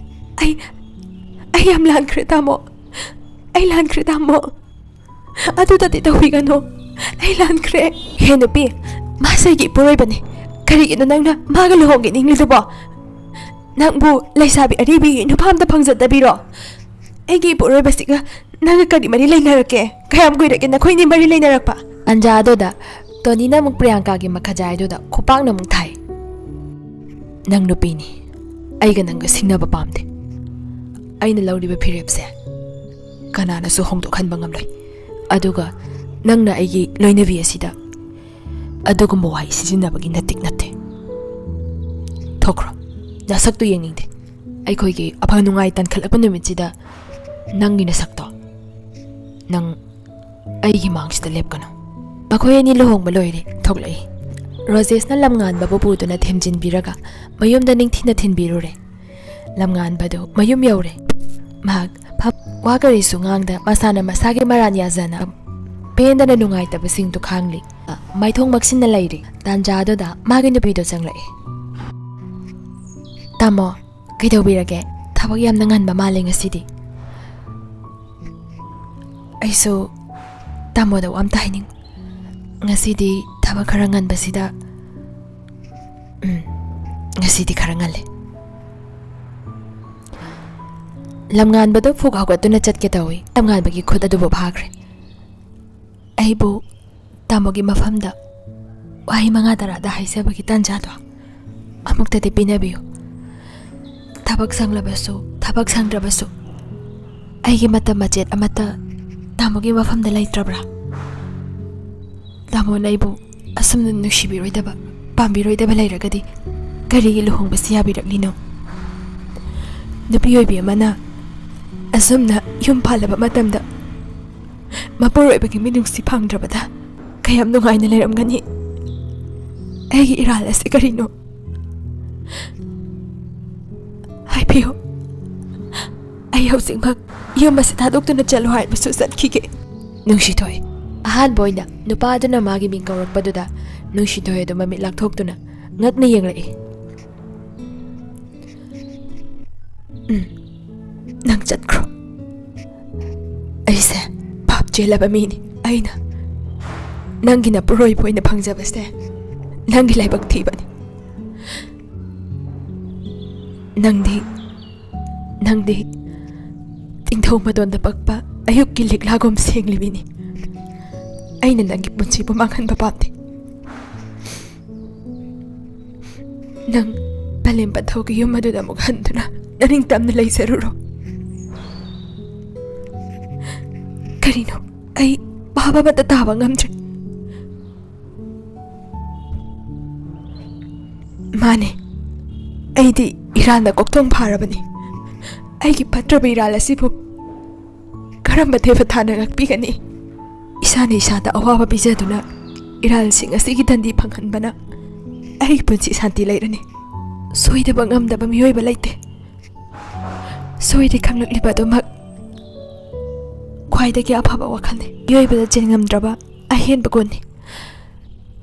ꯑꯩ, ꯑꯩ ꯌꯥꯝ ꯂꯥꯟꯈ꯭ꯔꯦ, ꯇꯥꯃꯣ꯫ ꯑꯩ ꯂꯥꯟꯈ꯭ꯔꯦ, ꯇꯥꯃꯣ꯫ ꯑꯗꯨꯗꯗꯤ ꯇꯧꯕꯤꯒꯅꯨ꯫ ꯑꯩ ꯂꯥꯟꯈ꯭ꯔꯦ꯫ ꯍꯦ ꯅꯨꯄꯤ, ꯃꯥꯁꯦ ꯑꯩꯒꯤ ꯏꯄꯨꯔꯣꯏꯕꯅꯤ꯫ ꯀꯔꯤꯒꯤꯅꯣ ꯅꯪꯅ ꯃꯥꯒ ꯂꯨꯍꯣꯡꯒꯦ ꯅꯤꯡꯂꯤꯗꯨꯕꯣ? ꯅꯪꯕꯨ ꯂꯩꯁꯥꯕꯤ ꯑꯔꯤꯕꯤ ꯅꯨꯄꯥ ꯑꯝꯇ ꯐꯪꯖꯗꯕꯤꯔꯣ? ꯑꯩꯒꯤ ꯏꯄꯨꯔꯣꯏꯕꯁꯤꯒ ꯅꯪꯒ ꯀꯔꯤ ꯃꯔꯤ ꯂꯩꯅꯔꯛꯀꯦ? ꯀꯌꯥꯝ ꯀꯨꯏꯔꯒꯦ ꯅꯈꯣꯏꯅꯤ ꯃꯔꯤ ꯂꯩꯅꯔꯛꯄ? ꯇꯥꯟꯖꯥ ꯑꯗꯨꯗ ꯇꯣꯅꯤꯅ ꯑꯃꯨꯛ ꯄ꯭ꯔꯤꯌꯥꯡꯀꯥꯒꯤ ꯃꯈꯖꯥꯏꯗꯨꯗ ꯈꯨꯄꯥꯛꯅ ꯑꯃꯨꯛ ꯊꯥꯏ꯫ "ꯅꯪ ꯅꯨꯄꯤꯅꯤ, ꯑꯩꯒ ꯅꯪꯒ ꯁꯤꯡꯅꯕ ꯄꯥꯝꯗꯦ꯫ ꯑꯩꯅ ꯂꯧꯔꯤꯕ ꯐꯤꯔꯦꯞꯁꯦ ꯀꯅꯥꯅꯁꯨ ꯍꯣꯡꯗꯣꯛꯍꯟꯕ ꯉꯝꯂꯣꯏ꯫ ꯑꯗꯨꯒ ꯅꯪꯅ ꯑꯩꯒꯤ ꯂꯣꯏꯅꯕꯤ ꯑꯁꯤꯗ ꯑꯗꯨꯒꯨꯝꯕ ꯋꯥꯍꯩ ꯁꯤꯖꯤꯟꯅꯕꯒꯤ ꯅꯇꯤꯛ ꯅꯠꯇꯦ꯫ ꯊꯣꯛꯈ꯭ꯔꯣ, ꯅꯁꯛꯇꯨ ꯌꯦꯡꯅꯤꯡꯗꯦ꯫ ꯑꯩꯈꯣꯏꯒꯤ ꯑꯐ ꯅꯨꯡꯉꯥꯏ ꯇꯟꯈꯠꯂꯛꯄ ꯅꯨꯃꯤꯠꯁꯤꯗ ꯅꯪꯒꯤ ꯅꯁꯛꯇꯣ ꯅꯪ ꯑꯩꯒꯤ ꯃꯥꯡꯁꯤꯗ ꯂꯦꯞꯀꯅꯨ꯫" ꯃꯈꯣꯏ ꯑꯅꯤ ꯂꯨꯍꯣꯡꯕ ꯂꯣꯏꯔꯦ, ꯊꯣꯛꯂꯛꯏ꯫ ꯔꯣꯖꯦꯁꯅ ꯂꯝꯉꯥꯟꯕꯕꯨ ꯄꯨꯗꯨꯅ ꯊꯦꯝꯖꯤꯟꯕꯤꯔꯒ ꯃꯌꯨꯝꯗ ꯅꯤꯡꯊꯤꯅ ꯊꯤꯟꯕꯤꯔꯨꯔꯦ꯫ ꯂꯝꯉꯥꯟꯕꯗꯨ ꯃꯌꯨꯝ ꯌꯧꯔꯦ꯫ ꯃꯍꯥꯛ ꯐꯝ-, ꯋꯥ ꯀꯔꯤꯁꯨ ꯉꯥꯡꯗ ꯃꯁꯥꯅ ꯃꯁꯥꯒꯤ ꯃꯔꯥꯟ ꯌꯥꯖꯅ ꯄꯦꯟꯗꯅ ꯅꯨꯡꯉꯥꯏꯇꯕꯁꯤꯡꯗꯨ ꯈꯥꯡꯂꯤ꯫ ꯃꯥꯏꯊꯣꯡ ꯃꯛꯁꯤꯟꯅ ꯂꯩꯔꯤ꯫ ꯇꯥꯟꯖꯥꯗꯨꯗ ꯃꯥꯒꯤ ꯅꯨꯄꯤꯗꯣ ꯆꯪꯂꯛꯏ꯫ "ꯇꯥꯃꯣ, ꯀꯩꯗꯧꯕꯤꯔꯒꯦ? ꯊꯕꯛ ꯌꯥꯝꯅ ꯉꯟꯕ ꯃꯥꯜꯂꯦ ꯉꯁꯤꯗꯤ꯫" "ꯑꯩꯁꯨ ꯇꯥꯃꯣꯗ ꯋꯥ ꯑꯝꯇ ꯍꯥꯏꯅꯤꯡ-, ꯉꯁꯤꯗꯤ ꯊꯕꯛ ꯈꯔ ꯉꯟꯕꯁꯤꯗ, ꯎꯝ, ꯉꯁꯤꯗꯤ ꯈꯔ ꯉꯜꯂꯦ꯫" ꯂꯝꯉꯥꯟꯕꯗꯨ ꯐꯨꯛ ꯍꯧꯒꯠꯇꯨꯅ ꯆꯠꯀꯦ ꯇꯧꯏ꯫ ꯂꯝꯉꯥꯟꯕꯒꯤ ꯈꯨꯠ ꯑꯗꯨꯕꯨ ꯐꯥꯈ꯭ꯔꯦ꯫ "ꯑꯩꯕꯨ ꯇꯥꯃꯣꯒꯤ ꯃꯐꯝꯗ ꯋꯥꯍꯩ ꯃꯉꯥ ꯇꯔꯥꯗ ꯍꯥꯏꯖꯕꯒꯤ ꯇꯥꯟꯖꯥꯗꯣ ꯑꯃꯨꯛꯇꯗꯤ ꯄꯤꯅꯕꯤꯌꯨ꯫ ꯊꯕꯛ ꯁꯪꯂꯕꯁꯨ, ꯊꯕꯛ ꯁꯪꯗ꯭ꯔꯕꯁꯨ, ꯑꯩꯒꯤ ꯃꯇꯝ ꯃꯆꯦꯠ ꯑꯃꯠꯇ ꯇꯥꯃꯣꯒꯤ ꯃꯐꯝꯗ ꯂꯩꯇ꯭ꯔꯕ꯭ꯔꯥ? ꯇꯥꯃꯣꯅ ꯑꯩꯕꯨ ꯑꯁꯨꯝꯅ ꯅꯨꯡꯁꯤꯕꯤꯔꯣꯏꯗꯕ, ꯄꯥꯝꯕꯤꯔꯣꯏꯗꯕ ꯂꯩꯔꯒꯗꯤ ꯀꯔꯤꯒꯤ ꯂꯨꯍꯣꯡꯕꯁꯤ ꯌꯥꯕꯤꯔꯛꯂꯤꯅꯣ? ꯅꯨꯄꯤ ꯑꯣꯏꯕꯤ ꯑꯃꯅ ꯑꯁꯨꯝꯅ ꯌꯨꯝ ꯄꯥꯜꯂꯕ ꯃꯇꯝꯗ ꯃꯄꯨꯔꯣꯏꯕꯒꯤ ꯃꯤꯅꯨꯡꯁꯤ ꯐꯪꯗ꯭ꯔꯕꯗ ꯀꯌꯥꯝ ꯅꯨꯡꯉꯥꯏꯅ ꯂꯩꯔꯝꯒꯅꯤ? ꯑꯩꯒꯤ ꯏꯔꯥꯜ ꯑꯁꯤ ꯀꯔꯤꯅꯣ? ꯍꯥꯏꯕꯤꯌꯨ꯫ ꯑꯩ ꯍꯧꯖꯤꯛꯃꯛ ꯌꯨꯝ ꯑꯁꯤ ꯊꯥꯗꯣꯛꯇꯨꯅ ꯆꯠꯂꯣ ꯍꯥꯏꯕꯁꯨ ꯆꯠꯈꯤꯒꯦ꯫" ꯅꯨꯡꯁꯤꯊꯣꯏ꯫ ꯑꯍꯥꯟꯕ ꯑꯣꯏꯅ ꯅꯨꯄꯥ ꯑꯗꯨꯅ ꯃꯥꯒꯤ ꯃꯤꯡ ꯀꯧꯔꯛꯄꯗꯨꯗ ꯅꯨꯡꯁꯤꯊꯣꯏ ꯑꯗꯨ ꯃꯃꯤꯠ ꯂꯥꯛꯊꯣꯛꯇꯨꯅ ꯉꯛꯅ ꯌꯦꯡꯂꯛꯏ꯫ "ꯎꯝ, ꯅꯪ ꯆꯠꯈ꯭ꯔꯣ꯫ ꯑꯩꯁꯦ ꯄꯥꯞ ꯆꯦꯜꯂꯕ ꯃꯤꯅꯤ꯫ ꯑꯩꯅ, ꯅꯪꯒꯤ ꯅꯄꯨꯔꯣꯏꯕ ꯑꯣꯏꯅ ꯐꯪꯖꯕꯁꯦ ꯅꯪꯒꯤ ꯂꯥꯏꯕꯛ ꯊꯤꯕꯅꯤ꯫ ꯅꯪꯗꯤ, ꯅꯪꯗꯤ ꯅꯤꯡꯊꯧ ꯃꯗꯣꯟꯗ ꯄꯛꯄ ꯑꯌꯨꯛꯀꯤ ꯂꯤꯛꯂꯥꯒꯨꯝ ꯁꯦꯡꯂꯤꯕꯤꯅꯤ꯫ ꯑꯩꯅ ꯅꯪꯒꯤ ꯄꯨꯟꯁꯤꯕꯨ ꯃꯥꯡꯍꯟꯕ ꯄꯥꯝꯗꯦ꯫ ꯅꯪ ꯄꯂꯦꯝ ꯄꯟꯊꯧꯒꯤ ꯌꯨꯝ ꯑꯗꯨꯗ ꯑꯃꯨꯛ ꯍꯟꯗꯨꯅ ꯅꯅꯤꯡꯇꯝꯅ ꯂꯩꯖꯔꯨꯔꯣ꯫ ꯀꯔꯤꯅꯣ? ꯑꯩ ꯚꯥꯕ ꯑꯃꯠꯇ ꯇꯥꯕ ꯉꯝꯗ꯭ꯔꯦ꯫ ꯃꯥꯅꯦ, ꯑꯩꯗꯤ ꯏꯔꯥꯜꯅ ꯀꯣꯛꯊꯣꯡ ꯐꯥꯔꯕꯅꯤ꯫ ꯑꯩꯒꯤ ꯐꯠꯇ꯭ꯔꯕ ꯏꯔꯥꯜ ꯑꯁꯤꯕꯨ ꯀꯔꯝꯕ ꯗꯦꯕꯊꯥꯅ ꯉꯥꯛꯄꯤꯒꯅꯤ? ꯏꯁꯥꯅ ꯏꯁꯥꯗ ꯑꯋꯥꯕ ꯄꯤꯖꯗꯨꯅ ꯏꯔꯥꯜꯁꯤꯡ ꯑꯁꯤꯒꯤ ꯗꯟꯗꯤ ꯐꯪꯍꯟꯕꯅ ꯑꯩꯒꯤ ꯄꯨꯟꯁꯤ ꯁꯥꯟꯇꯤ ꯂꯩꯔꯅꯤ꯫ ꯁꯣꯏꯗꯕ ꯉꯝꯗꯕ ꯃꯤꯑꯣꯏꯕ ꯂꯩꯇꯦ꯫ ꯁꯣꯏꯔꯦ ꯈꯪꯂꯛꯂꯤꯕ ꯑꯗꯨꯃꯛ ꯈ꯭ꯋꯥꯏꯗꯒꯤ ꯑꯐꯕ ꯋꯥꯈꯜꯅꯤ꯫ ꯃꯤꯑꯣꯏꯕꯗ ꯆꯦꯟꯉꯝꯗ꯭ꯔꯕ ꯑꯍꯦꯟꯕ ꯒꯨꯟꯅꯤ꯫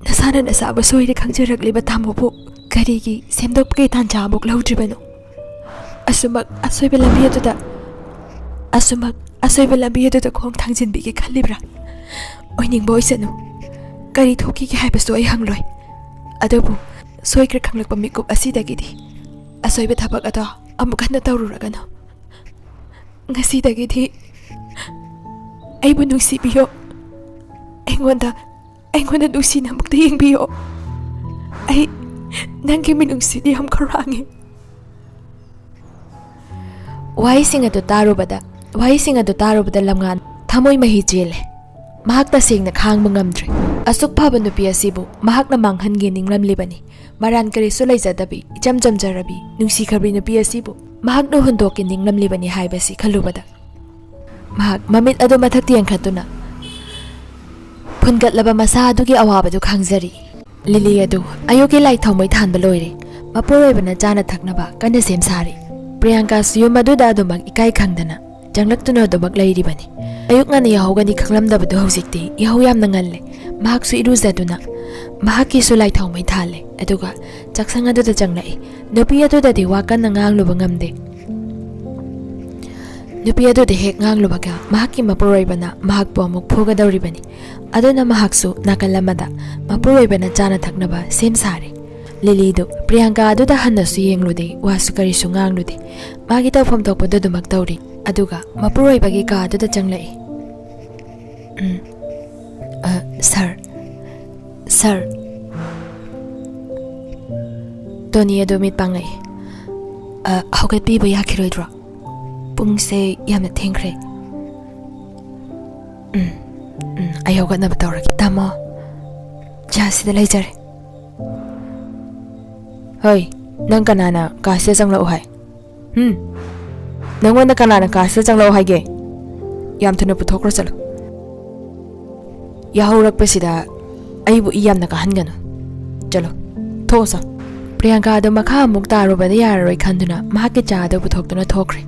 ꯅꯁꯥꯅ ꯅꯁꯥꯕꯨ ꯁꯣꯏꯔꯦ ꯈꯪꯖꯔꯛꯂꯤꯕ ꯇꯥꯃꯣꯕꯨ ꯀꯔꯤꯒꯤ ꯁꯦꯝꯗꯣꯛꯄꯒꯤ ꯇꯥꯟꯖꯥ ꯑꯃꯨꯛ ꯂꯧꯗ꯭ꯔꯤꯕꯅꯣ? ꯑꯁꯨꯃꯛ ꯑꯁꯣꯏꯕ ꯂꯝꯕꯤ ꯑꯗꯨꯗ, ꯑꯁꯨꯃꯛ ꯑꯁꯣꯏꯕ ꯂꯝꯕꯤ ꯑꯗꯨꯗ ꯈꯣꯡ ꯊꯥꯡꯖꯤꯟꯕꯤꯒꯦ ꯈꯜꯂꯤꯕ꯭ꯔꯥ? ꯑꯣꯏꯅꯤꯡꯕ ꯑꯣꯏꯁꯅꯨ꯫ ꯀꯔꯤ ꯊꯣꯛꯈꯤꯒꯦ ꯍꯥꯏꯕꯁꯨ ꯑꯩ ꯍꯪꯂꯣꯏ꯫ ꯑꯗꯨꯕꯨ ꯁꯣꯏꯈ꯭ꯔꯦ ꯈꯪꯂꯛꯄ ꯃꯤꯀꯨꯞ ꯑꯁꯤꯗꯒꯤꯗꯤ ꯑꯁꯣꯏꯕ ꯊꯕꯛ ꯑꯗꯣ ꯑꯃꯨꯛ ꯍꯟꯅ ꯇꯧꯔꯨꯔꯒꯅꯨ꯫ ꯉꯁꯤꯗꯒꯤꯗꯤ ꯑꯩꯕꯨ ꯅꯨꯡꯁꯤꯕꯤꯌꯣ꯫ ꯑꯩꯉꯣꯟꯗ, ꯑꯩꯉꯣꯟꯗ ꯅꯨꯡꯁꯤꯅ ꯑꯃꯨꯛꯇ ꯌꯦꯡꯕꯤꯌꯣ꯫ ꯑꯩ ꯅꯪꯒꯤ ꯃꯤꯅꯨꯡꯁꯤꯗꯤ ꯌꯥꯝ ꯈꯧꯔꯥꯡꯉꯤ꯫ ꯋꯥꯍꯩꯁꯤꯡ ꯑꯗꯨ ꯇꯥꯔꯨꯕꯗ, ꯋꯥꯍꯩꯁꯤꯡ ꯑꯗꯨ ꯇꯥꯔꯨꯕꯗ ꯂꯝꯉꯥꯟ ꯊꯃꯣꯏ ꯃꯍꯤ ꯆꯦꯜꯂꯦ꯫ ꯃꯍꯥꯛ ꯇꯁꯦꯡꯅ ꯈꯥꯡꯕ ꯉꯝꯗ꯭ꯔꯦ꯫ ꯑꯁꯨꯛ ꯐꯕ ꯅꯨꯄꯤ ꯑꯁꯤꯕꯨ ꯃꯍꯥꯛꯅ ꯃꯥꯡꯍꯟꯒꯦ ꯅꯤꯡꯂꯝꯂꯤꯕꯅꯤ꯫ ꯃꯔꯥꯟ ꯀꯔꯤꯁꯨ ꯂꯩꯖꯗꯕꯤ, ꯏꯆꯝ ꯆꯝꯖꯔꯕꯤ, ꯅꯨꯡꯁꯤꯈ꯭ꯔꯕꯤ ꯅꯨꯄꯤ ꯑꯁꯤꯕꯨ ꯃꯍꯥꯛꯅ ꯍꯨꯟꯗꯣꯛꯀꯦ ꯅꯤꯡꯂꯝꯂꯤꯕꯅꯤ ꯍꯥꯏꯕꯁꯤ ꯈꯜꯂꯨꯕꯗ, ꯃꯍꯥꯛ ꯃꯃꯤꯠ ꯑꯗꯨ ꯃꯊꯛꯇ ꯌꯦꯡꯈꯠꯇꯨꯅ ꯐꯨꯟꯒꯠꯂꯕ ꯃꯁꯥ ꯑꯗꯨꯒꯤ ꯑꯋꯥꯕꯗꯨ ꯈꯥꯡꯖꯔꯤ꯫ ꯂꯤꯂꯤ ꯑꯗꯨ ꯑꯌꯨꯛꯀꯤ ꯂꯥꯏ ꯊꯥꯎꯃꯩ ꯊꯥꯟꯕ ꯂꯣꯏꯔꯦ꯫ ꯃꯄꯨꯔꯣꯏꯕꯅ ꯆꯥꯅ ꯊꯛꯅꯕ ꯀꯟꯅ ꯁꯦꯝ ꯁꯥꯔꯤ꯫ ꯄ꯭ꯔꯤꯌꯥꯡꯀꯥꯁꯨ ꯌꯨꯝ ꯑꯗꯨꯗ ꯑꯗꯨꯃꯛ ꯏꯀꯥꯏ ꯈꯪꯗꯅ ꯆꯪꯂꯛꯇꯨꯅ ꯑꯗꯨꯃꯛ ꯂꯩꯔꯤꯕꯅꯤ꯫ ꯑꯌꯨꯛ ꯉꯟꯅ ꯌꯥꯍꯧꯒꯅꯤ ꯈꯪꯂꯝꯗꯕꯗꯨ ꯍꯧꯖꯤꯛꯇꯤ ꯌꯥꯍꯧ ꯌꯥꯝꯅ ꯉꯜꯂꯦ꯫ ꯃꯍꯥꯛꯁꯨ ꯏꯔꯨꯖꯗꯨꯅ ꯃꯍꯥꯛꯀꯤꯁꯨ ꯂꯥꯏ ꯊꯥꯎꯃꯩ ꯊꯥꯜꯂꯦ꯫ ꯑꯗꯨꯒ ꯆꯥꯛꯁꯪ ꯑꯗꯨꯗ ꯆꯪꯂꯛꯏ꯫ ꯅꯨꯄꯤ ꯑꯗꯨꯗꯗꯤ ꯋꯥ ꯀꯟꯅ ꯉꯥꯡꯂꯨꯕ ꯉꯝꯗꯦ꯫ ꯅꯨꯄꯤ ꯑꯗꯨꯗ ꯍꯦꯛ ꯉꯥꯡꯂꯨꯕꯒ ꯃꯍꯥꯛꯀꯤ ꯃꯄꯨꯔꯣꯏꯕꯅ ꯃꯍꯥꯛꯄꯨ ꯑꯃꯨꯛ ꯐꯨꯒꯗꯧꯔꯤꯕꯅꯤ꯫ ꯑꯗꯨꯅ ꯃꯍꯥꯛꯁꯨ ꯅꯥꯀꯜ ꯑꯃꯗ ꯃꯄꯨꯔꯣꯏꯕꯅ ꯆꯥꯅ ꯊꯛꯅꯕ ꯁꯦꯝ ꯁꯥꯔꯦ꯫ ꯂꯤꯂꯤꯗꯨ ꯄ꯭ꯔꯤꯌꯥꯡꯀꯥ ꯑꯗꯨꯗ ꯍꯟꯅꯁꯨ ꯌꯦꯡꯂꯨꯗꯦ, ꯋꯥꯁꯨ ꯀꯔꯤꯁꯨ ꯉꯥꯡꯂꯨꯗꯦ꯫ ꯃꯥꯒꯤ ꯇꯧꯐꯝ ꯊꯣꯛꯄꯗꯨ ꯑꯗꯨꯃꯛ ꯇꯧꯔꯤ꯫ ꯑꯗꯨꯒ ꯃꯄꯨꯔꯣꯏꯕꯒꯤ ꯀꯥ ꯑꯗꯨꯗ ꯆꯪꯂꯛꯏ꯫ "ꯎꯝ, ꯑ, ꯁꯥꯔ, ꯁꯥꯔ꯫" ꯇꯣꯅꯤ ꯑꯗꯨ ꯃꯤꯠ ꯄꯥꯡꯂꯛꯏ꯫ "ꯑ, ꯍꯧꯒꯠꯄꯤꯕ ꯌꯥꯈꯤꯔꯣꯏꯗ꯭ꯔꯣ? ꯄꯨꯡꯁꯦ ꯌꯥꯝꯅ ꯊꯦꯡꯈ꯭ꯔꯦ꯫" "ꯎꯝ, ꯎꯝ, ꯑꯩ ꯍꯧꯒꯠꯅꯕ ꯇꯧꯔꯒꯦ꯫ ꯇꯥꯃꯣ, ꯆꯥ ꯁꯤꯗ ꯂꯩꯖꯔꯦ꯫" "ꯍꯣꯏ, ꯅꯪ ꯀꯅꯥꯅ ꯀꯥꯁꯤꯗ ꯆꯪꯂꯛꯎ ꯍꯥꯏ? ꯍꯨꯝ? ꯅꯪꯉꯣꯟꯗ ꯀꯅꯥꯅ ꯀꯥꯁꯤꯗ ꯆꯪꯂꯛꯎ ꯍꯥꯏꯒꯦ? ꯌꯥꯝ ꯊꯨꯅ ꯄꯨꯊꯣꯛꯈ꯭ꯔꯣ ꯆꯠꯂꯣ꯫ ꯌꯥꯍꯧꯔꯛꯄꯁꯤꯗ ꯑꯩꯕꯨ ꯏ ꯌꯥꯝꯅ ꯀꯥꯍꯟꯒꯅꯨ꯫ ꯆꯠꯂꯣ, ꯊꯣꯛꯑꯣ ꯆꯣ꯫" ꯄ꯭ꯔꯤꯌꯥꯡꯀꯥꯗꯣ ꯃꯈꯥ ꯑꯃꯨꯛ ꯇꯥꯔꯨꯕꯗ ꯌꯥꯔꯔꯣꯏ ꯈꯟꯗꯨꯅ ꯃꯍꯥꯛꯀꯤ ꯆꯥ ꯑꯗꯨ ꯄꯨꯊꯣꯛꯇꯨꯅ ꯊꯣꯛꯈ꯭ꯔꯦ꯫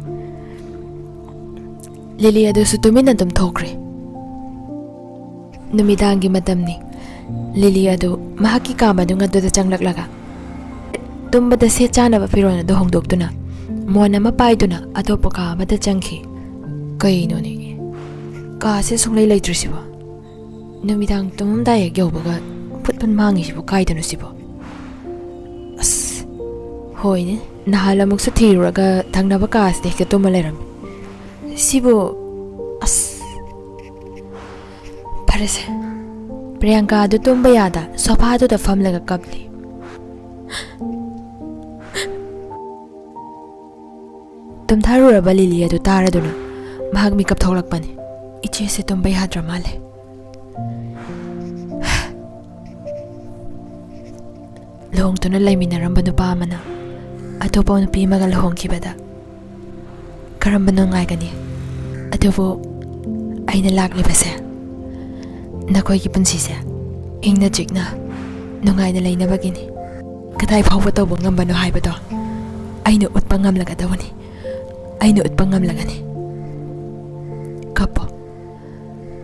ꯂꯤꯂꯤ ꯑꯗꯨꯁꯨ ꯇꯨꯃꯤꯟꯅ ꯑꯗꯨꯝ ꯊꯣꯛꯈ꯭ꯔꯦ꯫ ꯅꯨꯃꯤꯗꯥꯡꯒꯤ ꯃꯇꯝꯅꯤ꯫ ꯂꯤꯂꯤ ꯑꯗꯨ ꯃꯍꯥꯛꯀꯤ ꯀꯥ ꯃꯅꯨꯡ ꯑꯗꯨꯗ ꯆꯪꯂꯛꯂꯒ ꯇꯨꯝꯕꯗ ꯁꯦꯠ ꯆꯥꯅꯕ ꯐꯤꯔꯣꯜ ꯑꯗꯨ ꯍꯣꯡꯗꯣꯛꯇꯨꯅ ꯃꯣꯟ ꯑꯃ ꯄꯥꯏꯗꯨꯅ ꯑꯇꯣꯞꯄ ꯀꯥ ꯑꯃꯗ ꯆꯪꯈꯤ꯫ ꯀꯩꯅꯣꯅꯦ, ꯀꯥꯁꯦ ꯁꯨꯡꯂꯩ ꯂꯩꯇ꯭ꯔꯤꯁꯤꯕꯣ? ꯅꯨꯃꯤꯗꯥꯡ ꯇꯨꯝꯃꯝꯗꯥꯏ ꯍꯦꯛ ꯌꯧꯕꯒ ꯐꯨꯠ ꯐꯨꯠ ꯃꯥꯡꯉꯤꯁꯤꯕꯨ ꯀꯥꯏꯗꯅꯣ ꯁꯤꯕꯣ? ꯑꯁ, ꯍꯣꯏꯅꯦ, ꯅꯍꯥꯟ ꯑꯃꯨꯛꯁꯨ ꯊꯤꯔꯨꯔꯒ ꯊꯪꯅꯕ ꯀꯥꯁꯤꯗ ꯍꯦꯛꯇ ꯇꯨꯝꯃ ꯂꯩꯔꯝꯃꯤ꯫ ꯁꯤꯕꯨ, ꯑꯁ, ꯐꯔꯦꯁꯦ꯫ ꯄ꯭ꯔꯤꯌꯥꯡꯀꯥ ꯑꯗꯨ ꯇꯨꯝꯕ ꯌꯥꯗ ꯁꯣꯐꯥꯗꯨꯗ ꯐꯝꯂꯒ ꯀꯞꯂꯤ꯫ ꯇꯨꯝꯊꯔꯨꯔꯕ ꯂꯤꯂꯤ ꯑꯗꯨ ꯇꯥꯔꯗꯨꯅ ꯃꯍꯥꯛ ꯃꯤꯀꯞ ꯊꯣꯛꯂꯛꯄꯅꯤ꯫ "ꯏꯆꯦꯁꯦ ꯇꯨꯝꯕ ꯌꯥꯗ꯭ꯔ ꯃꯥꯜꯂꯦ꯫" ꯂꯨꯍꯣꯡꯗꯨꯅ ꯂꯩꯃꯤꯟꯅꯔꯝꯕ ꯅꯨꯄꯥ ꯑꯃꯅ ꯑꯇꯣꯞꯄ ꯅꯨꯄꯤ ꯑꯃꯒ ꯂꯨꯍꯣꯡꯈꯤꯕꯗ ꯀꯔꯝꯕ ꯅꯨꯡꯉꯥꯏꯒꯅꯤ? ꯑꯗꯨꯕꯨ ꯑꯩꯅ ꯂꯥꯛꯂꯤꯕꯁꯦ ꯅꯈꯣꯏꯒꯤ ꯄꯨꯟꯁꯤꯁꯦ ꯏꯪꯅ ꯆꯤꯛꯅ ꯅꯨꯡꯉꯥꯏꯅ ꯂꯩꯅꯕꯒꯤꯅꯤ꯫ ꯀꯗꯥꯏ ꯐꯥꯎꯕ ꯇꯧꯕ ꯉꯝꯕꯅꯣ ꯍꯥꯏꯕꯗꯣ ꯑꯩꯅ ꯎꯠꯄ ꯉꯝꯂꯒꯗꯕꯅꯤ꯫ ꯑꯩꯅ ꯎꯠꯄ ꯉꯝꯂꯒꯅꯤ꯫ ꯀꯞꯄꯣ,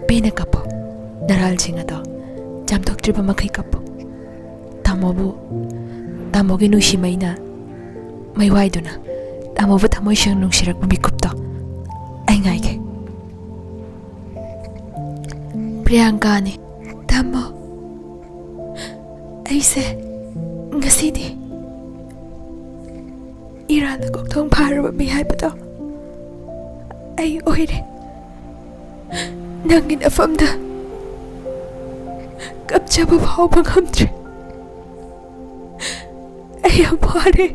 ꯄꯦꯟꯅ ꯀꯞꯄꯣ꯫ ꯅꯔꯥꯜꯁꯤꯡ ꯑꯗꯣ ꯆꯥꯝꯊꯣꯛꯇ꯭ꯔꯤꯕ ꯃꯈꯩ ꯀꯞꯄꯣ꯫ ꯇꯥꯃꯣꯕꯨ, ꯇꯥꯃꯣꯒꯤ ꯅꯨꯡꯁꯤ ꯃꯩꯅ ꯃꯩ ꯋꯥꯏꯗꯨꯅ ꯇꯥꯃꯣꯕꯨ ꯊꯃꯣꯏ ꯁꯦꯡꯅ ꯅꯨꯡꯁꯤꯔꯛꯄ ꯃꯤꯀꯨꯞꯇꯣ ꯉꯥꯏꯒꯦ꯫ ꯄ꯭ꯔꯤꯌꯥꯡꯀꯥꯅꯤ꯫ ꯇꯥꯃꯣ, ꯑꯩꯁꯦ ꯉꯁꯤꯗꯤ ꯏꯔꯥꯟꯅ ꯀꯣꯛꯊꯣꯡ ꯐꯥꯔꯕ ꯃꯤ ꯍꯥꯏꯕꯗꯣ ꯑꯩ ꯑꯣꯏꯔꯦ꯫ ꯅꯪꯒꯤ ꯅꯐꯝꯗ ꯀꯞꯆꯕ ꯐꯥꯎꯕ ꯉꯝꯗ꯭ꯔꯦ꯫ ꯑꯩ ꯌꯥꯝ ꯋꯥꯔꯦ꯫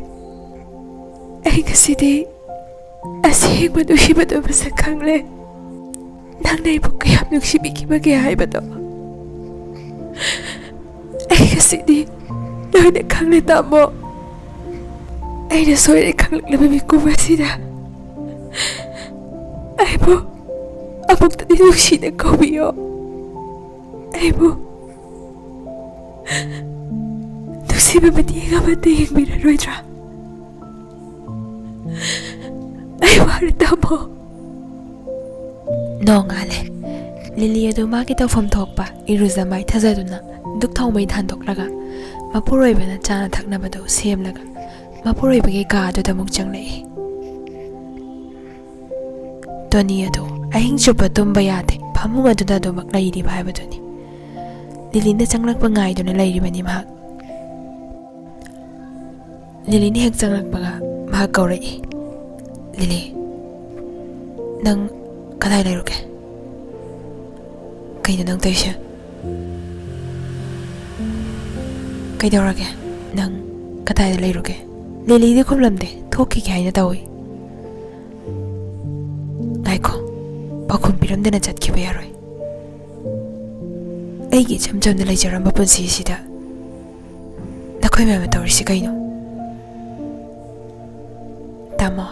ꯑꯩ ꯉꯁꯤꯗꯤ ꯑꯁꯦꯡꯕ ꯅꯨꯡꯁꯤꯕꯗꯨ ꯃꯁꯛ ꯈꯪꯂꯦ꯫ ꯅꯪꯅ ꯑꯩꯕꯨ ꯀꯌꯥꯝ ꯅꯨꯡꯁꯤꯕꯤꯈꯤꯕꯒꯦ ꯍꯥꯏꯕꯗꯣ ꯑꯩ ꯉꯁꯤꯗꯤ ꯂꯣꯏꯅ ꯈꯪꯂꯦ, ꯇꯥꯃꯣ꯫ ꯑꯩꯅ ꯁꯣꯏꯔꯦ ꯈꯪꯂꯛꯂꯕ ꯃꯤꯀꯨꯞ ꯑꯁꯤꯗ ꯑꯩꯕꯨ ꯑꯃꯨꯛꯇꯗꯤ ꯅꯨꯡꯁꯤꯅ ꯀꯧꯕꯤꯌꯣ꯫ ꯑꯩꯕꯨ ꯅꯨꯡꯁꯤꯕ ꯃꯤꯠꯌꯦꯡ ꯑꯃꯠꯇ ꯌꯦꯡꯕꯤꯔꯔꯣꯏꯗ꯭ꯔꯥ? ꯑꯩ ꯋꯥꯔꯦ, ꯇꯥꯃꯣ꯫ ꯅꯣꯡꯉꯥꯜꯂꯦ꯫ ꯂꯤꯂꯤ ꯑꯗꯨ ꯃꯥꯒꯤ ꯇꯧꯐꯝ ꯊꯣꯛꯄ ꯏꯔꯨꯖ ꯃꯥꯏꯊꯖꯗꯨꯅ ꯙꯨꯛ ꯊꯥꯎꯃꯩ ꯊꯥꯟꯗꯣꯛꯂꯒ ꯃꯄꯨꯔꯣꯏꯕꯅ ꯆꯥꯅ ꯊꯛꯅꯕꯗꯨ ꯁꯦꯝꯂꯒ ꯃꯄꯨꯔꯣꯏꯕꯒꯤ ꯀꯥ ꯑꯗꯨꯗ ꯑꯃꯨꯛ ꯆꯪꯂꯛꯏ꯫ ꯇꯣꯅꯤ ꯑꯗꯨ ꯑꯍꯤꯡ ꯆꯨꯞꯄ ꯇꯨꯝꯕ ꯌꯥꯗꯦ, ꯐꯃꯨꯡ ꯑꯗꯨꯗ ꯑꯗꯨꯃꯛ ꯂꯩꯔꯤꯕ ꯍꯥꯏꯕꯗꯨꯅꯤ꯫ ꯂꯤꯂꯤꯅ ꯆꯪꯂꯛꯄ ꯉꯥꯏꯗꯨꯅ ꯂꯩꯔꯤꯕꯅꯤ ꯃꯍꯥꯛ꯫ ꯂꯤꯂꯤꯅ ꯍꯦꯛ ꯆꯪꯂꯛꯄꯒ ꯃꯍꯥꯛ ꯀꯧꯔꯛꯏ, "ꯂꯤꯂꯤ, ꯅꯪ ꯀꯗꯥꯏ ꯂꯩꯔꯨꯒꯦ? ꯀꯩꯅꯣ ꯅꯪ ꯇꯧꯔꯤꯁꯦ? ꯀꯩꯗꯧꯔꯒꯦ? ꯅꯪ ꯀꯗꯥꯏꯗ ꯂꯩꯔꯨꯒꯦ?" ꯂꯤꯂꯤꯗꯤ ꯈꯨꯝꯂꯝꯗꯦ, ꯊꯣꯛꯈꯤꯒꯦ ꯍꯥꯏꯅ ꯇꯧꯏ꯫ "ꯉꯥꯏꯈꯣ, ꯄꯥꯎꯈꯨꯝ ꯄꯤꯔꯝꯗꯅ ꯆꯠꯈꯤꯕ ꯌꯥꯔꯣꯏ꯫ ꯑꯩꯒꯤ ꯏꯆꯝ ꯆꯝꯅ ꯂꯩꯖꯔꯝꯕ ꯄꯨꯟꯁꯤꯁꯤꯗ ꯅꯈꯣꯏ ꯃꯌꯥꯝꯅ ꯇꯧꯔꯤꯁꯤ ꯀꯩꯅꯣ?" "ꯇꯥꯃꯣ,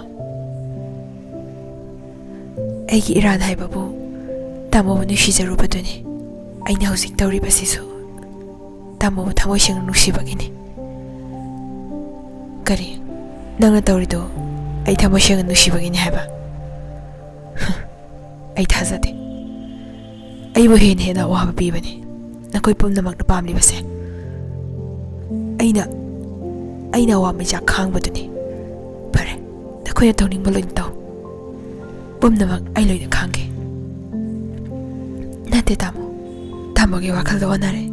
ꯑꯩꯒꯤ ꯏꯔꯥꯟ ꯍꯥꯏꯕꯕꯨ ꯇꯥꯃꯣꯕꯨ ꯅꯨꯡꯁꯤꯖꯔꯨꯕꯗꯨꯅꯤ꯫ ꯑꯩꯅ ꯍꯧꯖꯤꯛ ꯇꯧꯔꯤꯕꯁꯤꯁꯨ ꯇꯥꯃꯣꯕꯨ ꯊꯃꯣꯏ ꯁꯦꯡꯅ ꯅꯨꯡꯁꯤꯕꯒꯤꯅꯤ꯫" "ꯀꯔꯤ? ꯅꯪꯅ ꯇꯧꯔꯤꯗꯣ ꯑꯩ ꯊꯃꯣꯏ ꯁꯦꯡꯅ ꯅꯨꯡꯁꯤꯕꯒꯤꯅꯤ ꯍꯥꯏꯕ?" "ꯑꯩ ꯊꯥꯖꯗꯦ꯫ ꯑꯩꯕꯨ ꯍꯦꯟꯅ ꯍꯦꯟꯅ ꯑꯋꯥꯕ ꯄꯤꯕꯅꯤ ꯅꯈꯣꯏ ꯄꯨꯝꯅꯃꯛꯅ ꯄꯥꯝꯂꯤꯕꯁꯦ꯫ ꯑꯩꯅ, ꯑꯩꯅ ꯑꯋꯥ ꯃꯩꯆꯥꯛ ꯈꯥꯡꯕꯗꯨꯅꯤ꯫ ꯐꯔꯦ, ꯅꯈꯣꯏꯅ ꯇꯧꯅꯤꯡꯕ ꯂꯣꯏꯅ ꯇꯧ꯫ ꯄꯨꯝꯅꯃꯛ ꯑꯩ ꯂꯣꯏꯅ ꯈꯪꯒꯦ꯫ ꯅꯠꯇꯦ ꯇꯥꯃꯣ, ꯇꯥꯃꯣꯒꯤ ꯋꯥꯈꯜꯗ ꯑꯣꯟꯅꯔꯦ꯫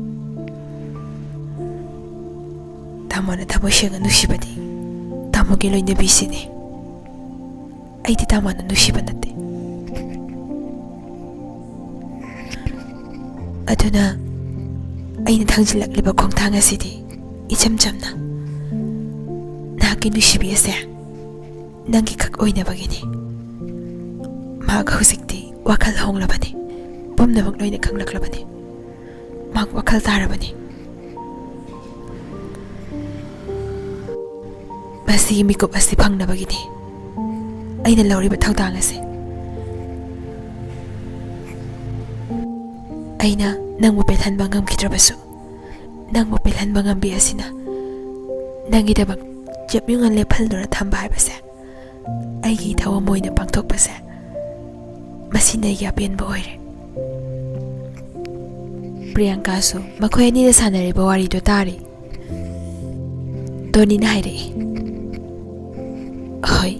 ꯇꯥꯃꯣꯅ ꯊꯃꯣꯏ ꯁꯦꯡꯅ ꯅꯨꯡꯁꯤꯕꯗꯤ ꯇꯥꯃꯣꯒꯤ ꯂꯣꯏꯅꯕꯤꯁꯤꯅꯤ꯫ ꯑꯩꯗꯤ ꯇꯥꯃꯣꯅ ꯅꯨꯡꯁꯤꯕ ꯅꯠꯇꯦ꯫ ꯑꯗꯨꯅ ꯑꯩꯅ ꯊꯥꯡꯖꯤꯜꯂꯛꯂꯤꯕ ꯈꯣꯡꯊꯥꯡ ꯑꯁꯤꯗꯤ ꯏꯆꯝ ꯆꯝꯅ ꯅꯍꯥꯛꯀꯤ ꯅꯨꯡꯁꯤꯕꯤ ꯑꯁꯦ ꯅꯪꯒꯤ ꯈꯛ ꯑꯣꯏꯅꯕꯒꯤꯅꯤ꯫ ꯃꯍꯥꯛ ꯍꯧꯖꯤꯛꯇꯤ ꯋꯥꯈꯜ ꯍꯣꯡꯂꯕꯅꯤ, ꯄꯨꯝꯅꯃꯛ ꯂꯣꯏꯅ ꯈꯪꯂꯛꯂꯕꯅꯤ꯫ ꯃꯍꯥꯛ ꯋꯥꯈꯜ ꯇꯥꯔꯕꯅꯤ꯫ ꯃꯁꯤꯒꯤ ꯃꯤꯀꯨꯞ ꯑꯁꯤ ꯐꯪꯅꯕꯒꯤꯅꯤ ꯑꯩꯅ ꯂꯧꯔꯤꯕ ꯊꯧꯗꯥꯡ ꯑꯁꯤ꯫ ꯑꯩꯅ ꯅꯪꯕꯨ ꯄꯦꯜꯍꯟꯕ ꯉꯝꯈꯤꯗ꯭ꯔꯕꯁꯨ, ꯅꯪꯕꯨ ꯄꯦꯜꯍꯟꯕ ꯉꯝꯕꯤ ꯑꯁꯤꯅ ꯅꯪꯒꯤꯗꯃꯛ ꯆꯞ ꯌꯨꯡꯅ ꯂꯦꯞꯍꯟꯗꯨꯅ ꯊꯝꯕ ꯍꯥꯏꯕꯁꯦ ꯑꯩꯒꯤ ꯏꯊꯧ ꯑꯃ ꯑꯣꯏꯅ ꯄꯥꯡꯊꯣꯛꯄꯁꯦ, ꯃꯁꯤꯅ ꯑꯩꯒꯤ ꯑꯄꯦꯟꯕ ꯑꯣꯏꯔꯦ꯫ ꯄ꯭ꯔꯤꯌꯥꯡꯀꯥꯁꯨ ꯃꯈꯣꯏ ꯑꯅꯤꯅ ꯁꯥꯟꯅꯔꯤꯕ ꯋꯥꯔꯤꯗꯨ ꯇꯥꯔꯤ꯫ ꯇꯣꯅꯤꯅ ꯍꯥꯏꯔꯛꯏ, "ꯍꯣꯏ,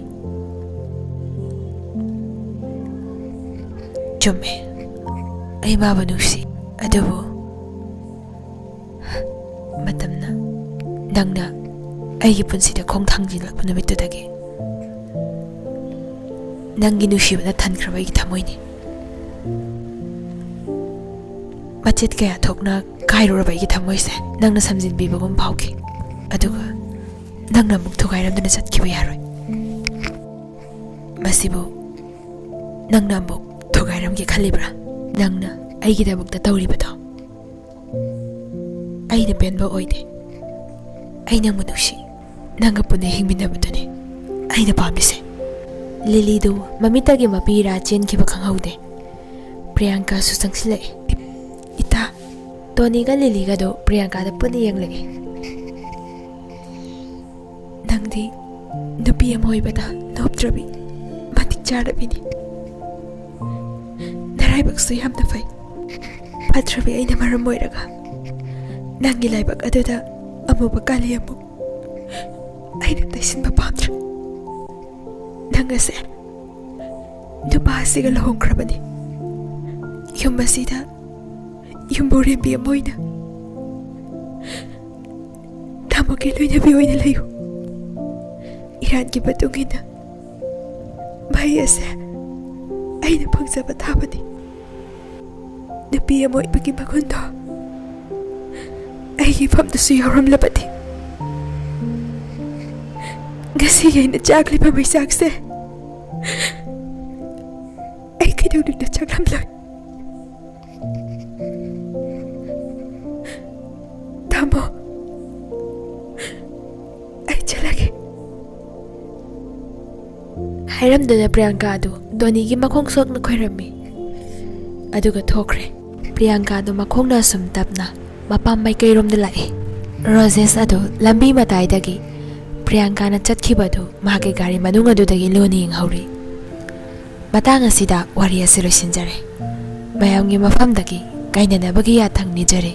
ꯆꯨꯝꯃꯦ, ꯑꯩ ꯃꯥꯕꯨ ꯅꯨꯡꯁꯤ, ꯑꯗꯨꯕꯨ ꯃꯇꯝꯅ, ꯅꯪꯅ ꯑꯩꯒꯤ ꯄꯨꯟꯁꯤꯗ ꯈꯣꯡ ꯊꯥꯡꯖꯤꯜꯂꯛꯄ ꯅꯨꯃꯤꯠꯇꯨꯗꯒꯤ ꯅꯪꯒꯤ ꯅꯨꯡꯁꯤꯕꯅ ꯊꯟꯈ꯭ꯔꯕ ꯑꯩꯒꯤ ꯊꯃꯣꯏꯅꯤ꯫ ꯃꯆꯦꯠ ꯀꯌꯥ ꯊꯣꯛꯅ ꯀꯥꯏꯔꯨꯔꯕ ꯑꯩꯒꯤ ꯊꯃꯣꯏꯁꯦ ꯅꯪꯅ ꯁꯝꯖꯤꯟꯕꯤꯕꯒꯨꯝ ꯐꯥꯎꯈꯤ꯫ ꯑꯗꯨꯒ ꯅꯪꯅ ꯑꯃꯨꯛ ꯊꯨꯒꯥꯏꯔꯝꯗꯨꯅ ꯆꯠꯈꯤꯕ ꯌꯥꯔꯣꯏ꯫ ꯃꯁꯤꯕꯨ ꯅꯪꯅ ꯑꯃꯨꯛ ꯊꯨꯒꯥꯏꯔꯝꯒꯦ ꯈꯜꯂꯤꯕ꯭ꯔꯥ? ꯅꯪꯅ ꯑꯩꯒꯤꯗꯃꯛꯇ ꯇꯧꯔꯤꯕꯗꯣ ꯑꯩꯅ ꯄꯦꯟꯕ ꯑꯣꯏꯗꯦ꯫ ꯑꯩ ꯅꯪꯕꯨ ꯅꯨꯡꯁꯤ꯫ ꯅꯪꯒ ꯄꯨꯟꯅ ꯍꯤꯡꯃꯤꯟꯅꯕꯗꯨꯅꯤ ꯑꯩꯅ ꯄꯥꯝꯃꯤꯁꯦ꯫" ꯂꯤꯂꯤꯗꯨ ꯃꯃꯤꯠꯇꯒꯤ ꯃꯄꯤ ꯏꯔꯥ ꯆꯦꯟꯈꯤꯕ ꯈꯪꯍꯧꯗꯦ꯫ ꯄ꯭ꯔꯤꯌꯥꯡꯀꯥꯁꯨ ꯆꯪꯁꯤꯜꯂꯛꯏ꯫ "ꯏꯇꯥ!" ꯇꯣꯅꯤꯒ ꯂꯤꯂꯤꯒꯗꯨ ꯄ꯭ꯔꯤꯌꯥꯡꯀꯥꯗ ꯄꯨꯟꯅ ꯌꯦꯡꯂꯛꯏ꯫ "ꯅꯪꯗꯤ ꯅꯨꯄꯤ ꯑꯃ ꯑꯣꯏꯕꯗ ꯅꯣꯞꯇ꯭ꯔꯕꯤ, ꯃꯇꯤꯛ ꯆꯥꯔꯕꯤꯅꯤ꯫ ꯅꯔꯥꯏꯕꯛꯁꯨ ꯌꯥꯝꯅ ꯐꯩ꯫ ꯐꯠꯇ꯭ꯔꯕꯤ ꯑꯩꯅ ꯃꯔꯝ ꯑꯣꯏꯔꯒ ꯅꯪꯒꯤ ꯂꯥꯏꯕꯛ ꯑꯗꯨꯗ ꯑꯃꯨꯕ ꯀꯥꯂꯤ ꯑꯃꯨꯛ ꯑꯩꯅ ꯇꯩꯁꯤꯟꯕ ꯄꯥꯝꯗ꯭ꯔꯦ꯫ ꯅꯪ ꯑꯁꯦ ꯅꯨꯄꯥꯁꯤꯒ ꯂꯨꯍꯣꯡꯈ꯭ꯔꯕꯅꯤ꯫ ꯌꯨꯝ ꯑꯁꯤꯗ ꯌꯨꯝꯕꯨꯔꯦꯝꯕꯤ ꯑꯃ ꯑꯣꯏꯅ ꯇꯥꯃꯣꯒꯤ ꯂꯣꯏꯅꯕꯤ ꯑꯣꯏꯅ ꯂꯩꯌꯨ꯫ ꯏꯔꯥꯟꯒꯤ ꯃꯇꯨꯡ ꯏꯟꯅ ꯃꯍꯩ ꯑꯁꯦ ꯑꯩꯅ ꯐꯪꯖꯕ ꯊꯥꯕꯅꯤ꯫ ꯅꯨꯄꯤ ꯑꯃ ꯑꯣꯏꯕꯒꯤ ꯃꯒꯨꯟꯗꯣ ꯑꯩꯒꯤ ꯏꯐꯝꯗꯁꯨ ꯌꯥꯎꯔꯝꯂꯕꯗꯤ, ꯉꯁꯤꯒꯤ ꯑꯩꯅ ꯆꯥꯛꯂꯤꯕ ꯃꯩꯆꯥꯛꯁꯦ ꯑꯩ ꯀꯩꯗꯧꯅꯨꯡꯗ ꯆꯥꯛꯂꯝꯂꯣꯏ꯫ ꯇꯥꯃꯣ, ꯑꯩ ꯆꯠꯂꯒꯦ꯫ ꯍꯥꯏꯔꯝꯗꯨꯅ ꯄ꯭ꯔꯤꯌꯥꯡꯀꯥ ꯑꯗꯨ ꯗꯣꯅꯤꯒꯤ ꯃꯈꯣꯡ ꯁꯣꯛꯅ ꯈꯣꯏꯔꯝꯃꯤ, ꯑꯗꯨꯒ ꯊꯣꯛꯈ꯭ꯔꯦ꯫ ꯄ꯭ꯔꯤꯌꯥꯡꯀꯥꯗꯨ ꯃꯈꯣꯡꯅ ꯑꯁꯨꯝ ꯇꯞꯅ ꯃꯄꯥꯝ ꯃꯥꯏꯀꯩꯔꯣꯝꯗ ꯂꯥꯛꯏ꯫ ꯔꯣꯖꯦꯁ ꯑꯗꯨ ꯂꯝꯕꯤ ꯃꯇꯥꯏꯗꯒꯤ ꯄ꯭ꯔꯤꯌꯥꯡꯀꯥꯅ ꯆꯠꯈꯤꯕꯗꯨ ꯃꯍꯥꯛꯀꯤ ꯒꯥꯔꯤ ꯃꯅꯨꯡ ꯑꯗꯨꯗꯒꯤ ꯂꯣꯟꯅ ꯌꯦꯡꯍꯧꯔꯤ꯫ ꯃꯇꯥꯡ ꯑꯁꯤꯗ ꯋꯥꯔꯤ ꯑꯁꯤ ꯂꯣꯏꯁꯤꯟꯖꯔꯦ꯫ ꯃꯌꯥꯝꯒꯤ ꯃꯐꯝꯗꯒꯤ ꯀꯥꯏꯅꯅꯕꯒꯤ ꯌꯥꯊꯪ ꯅꯤꯖꯔꯤ꯫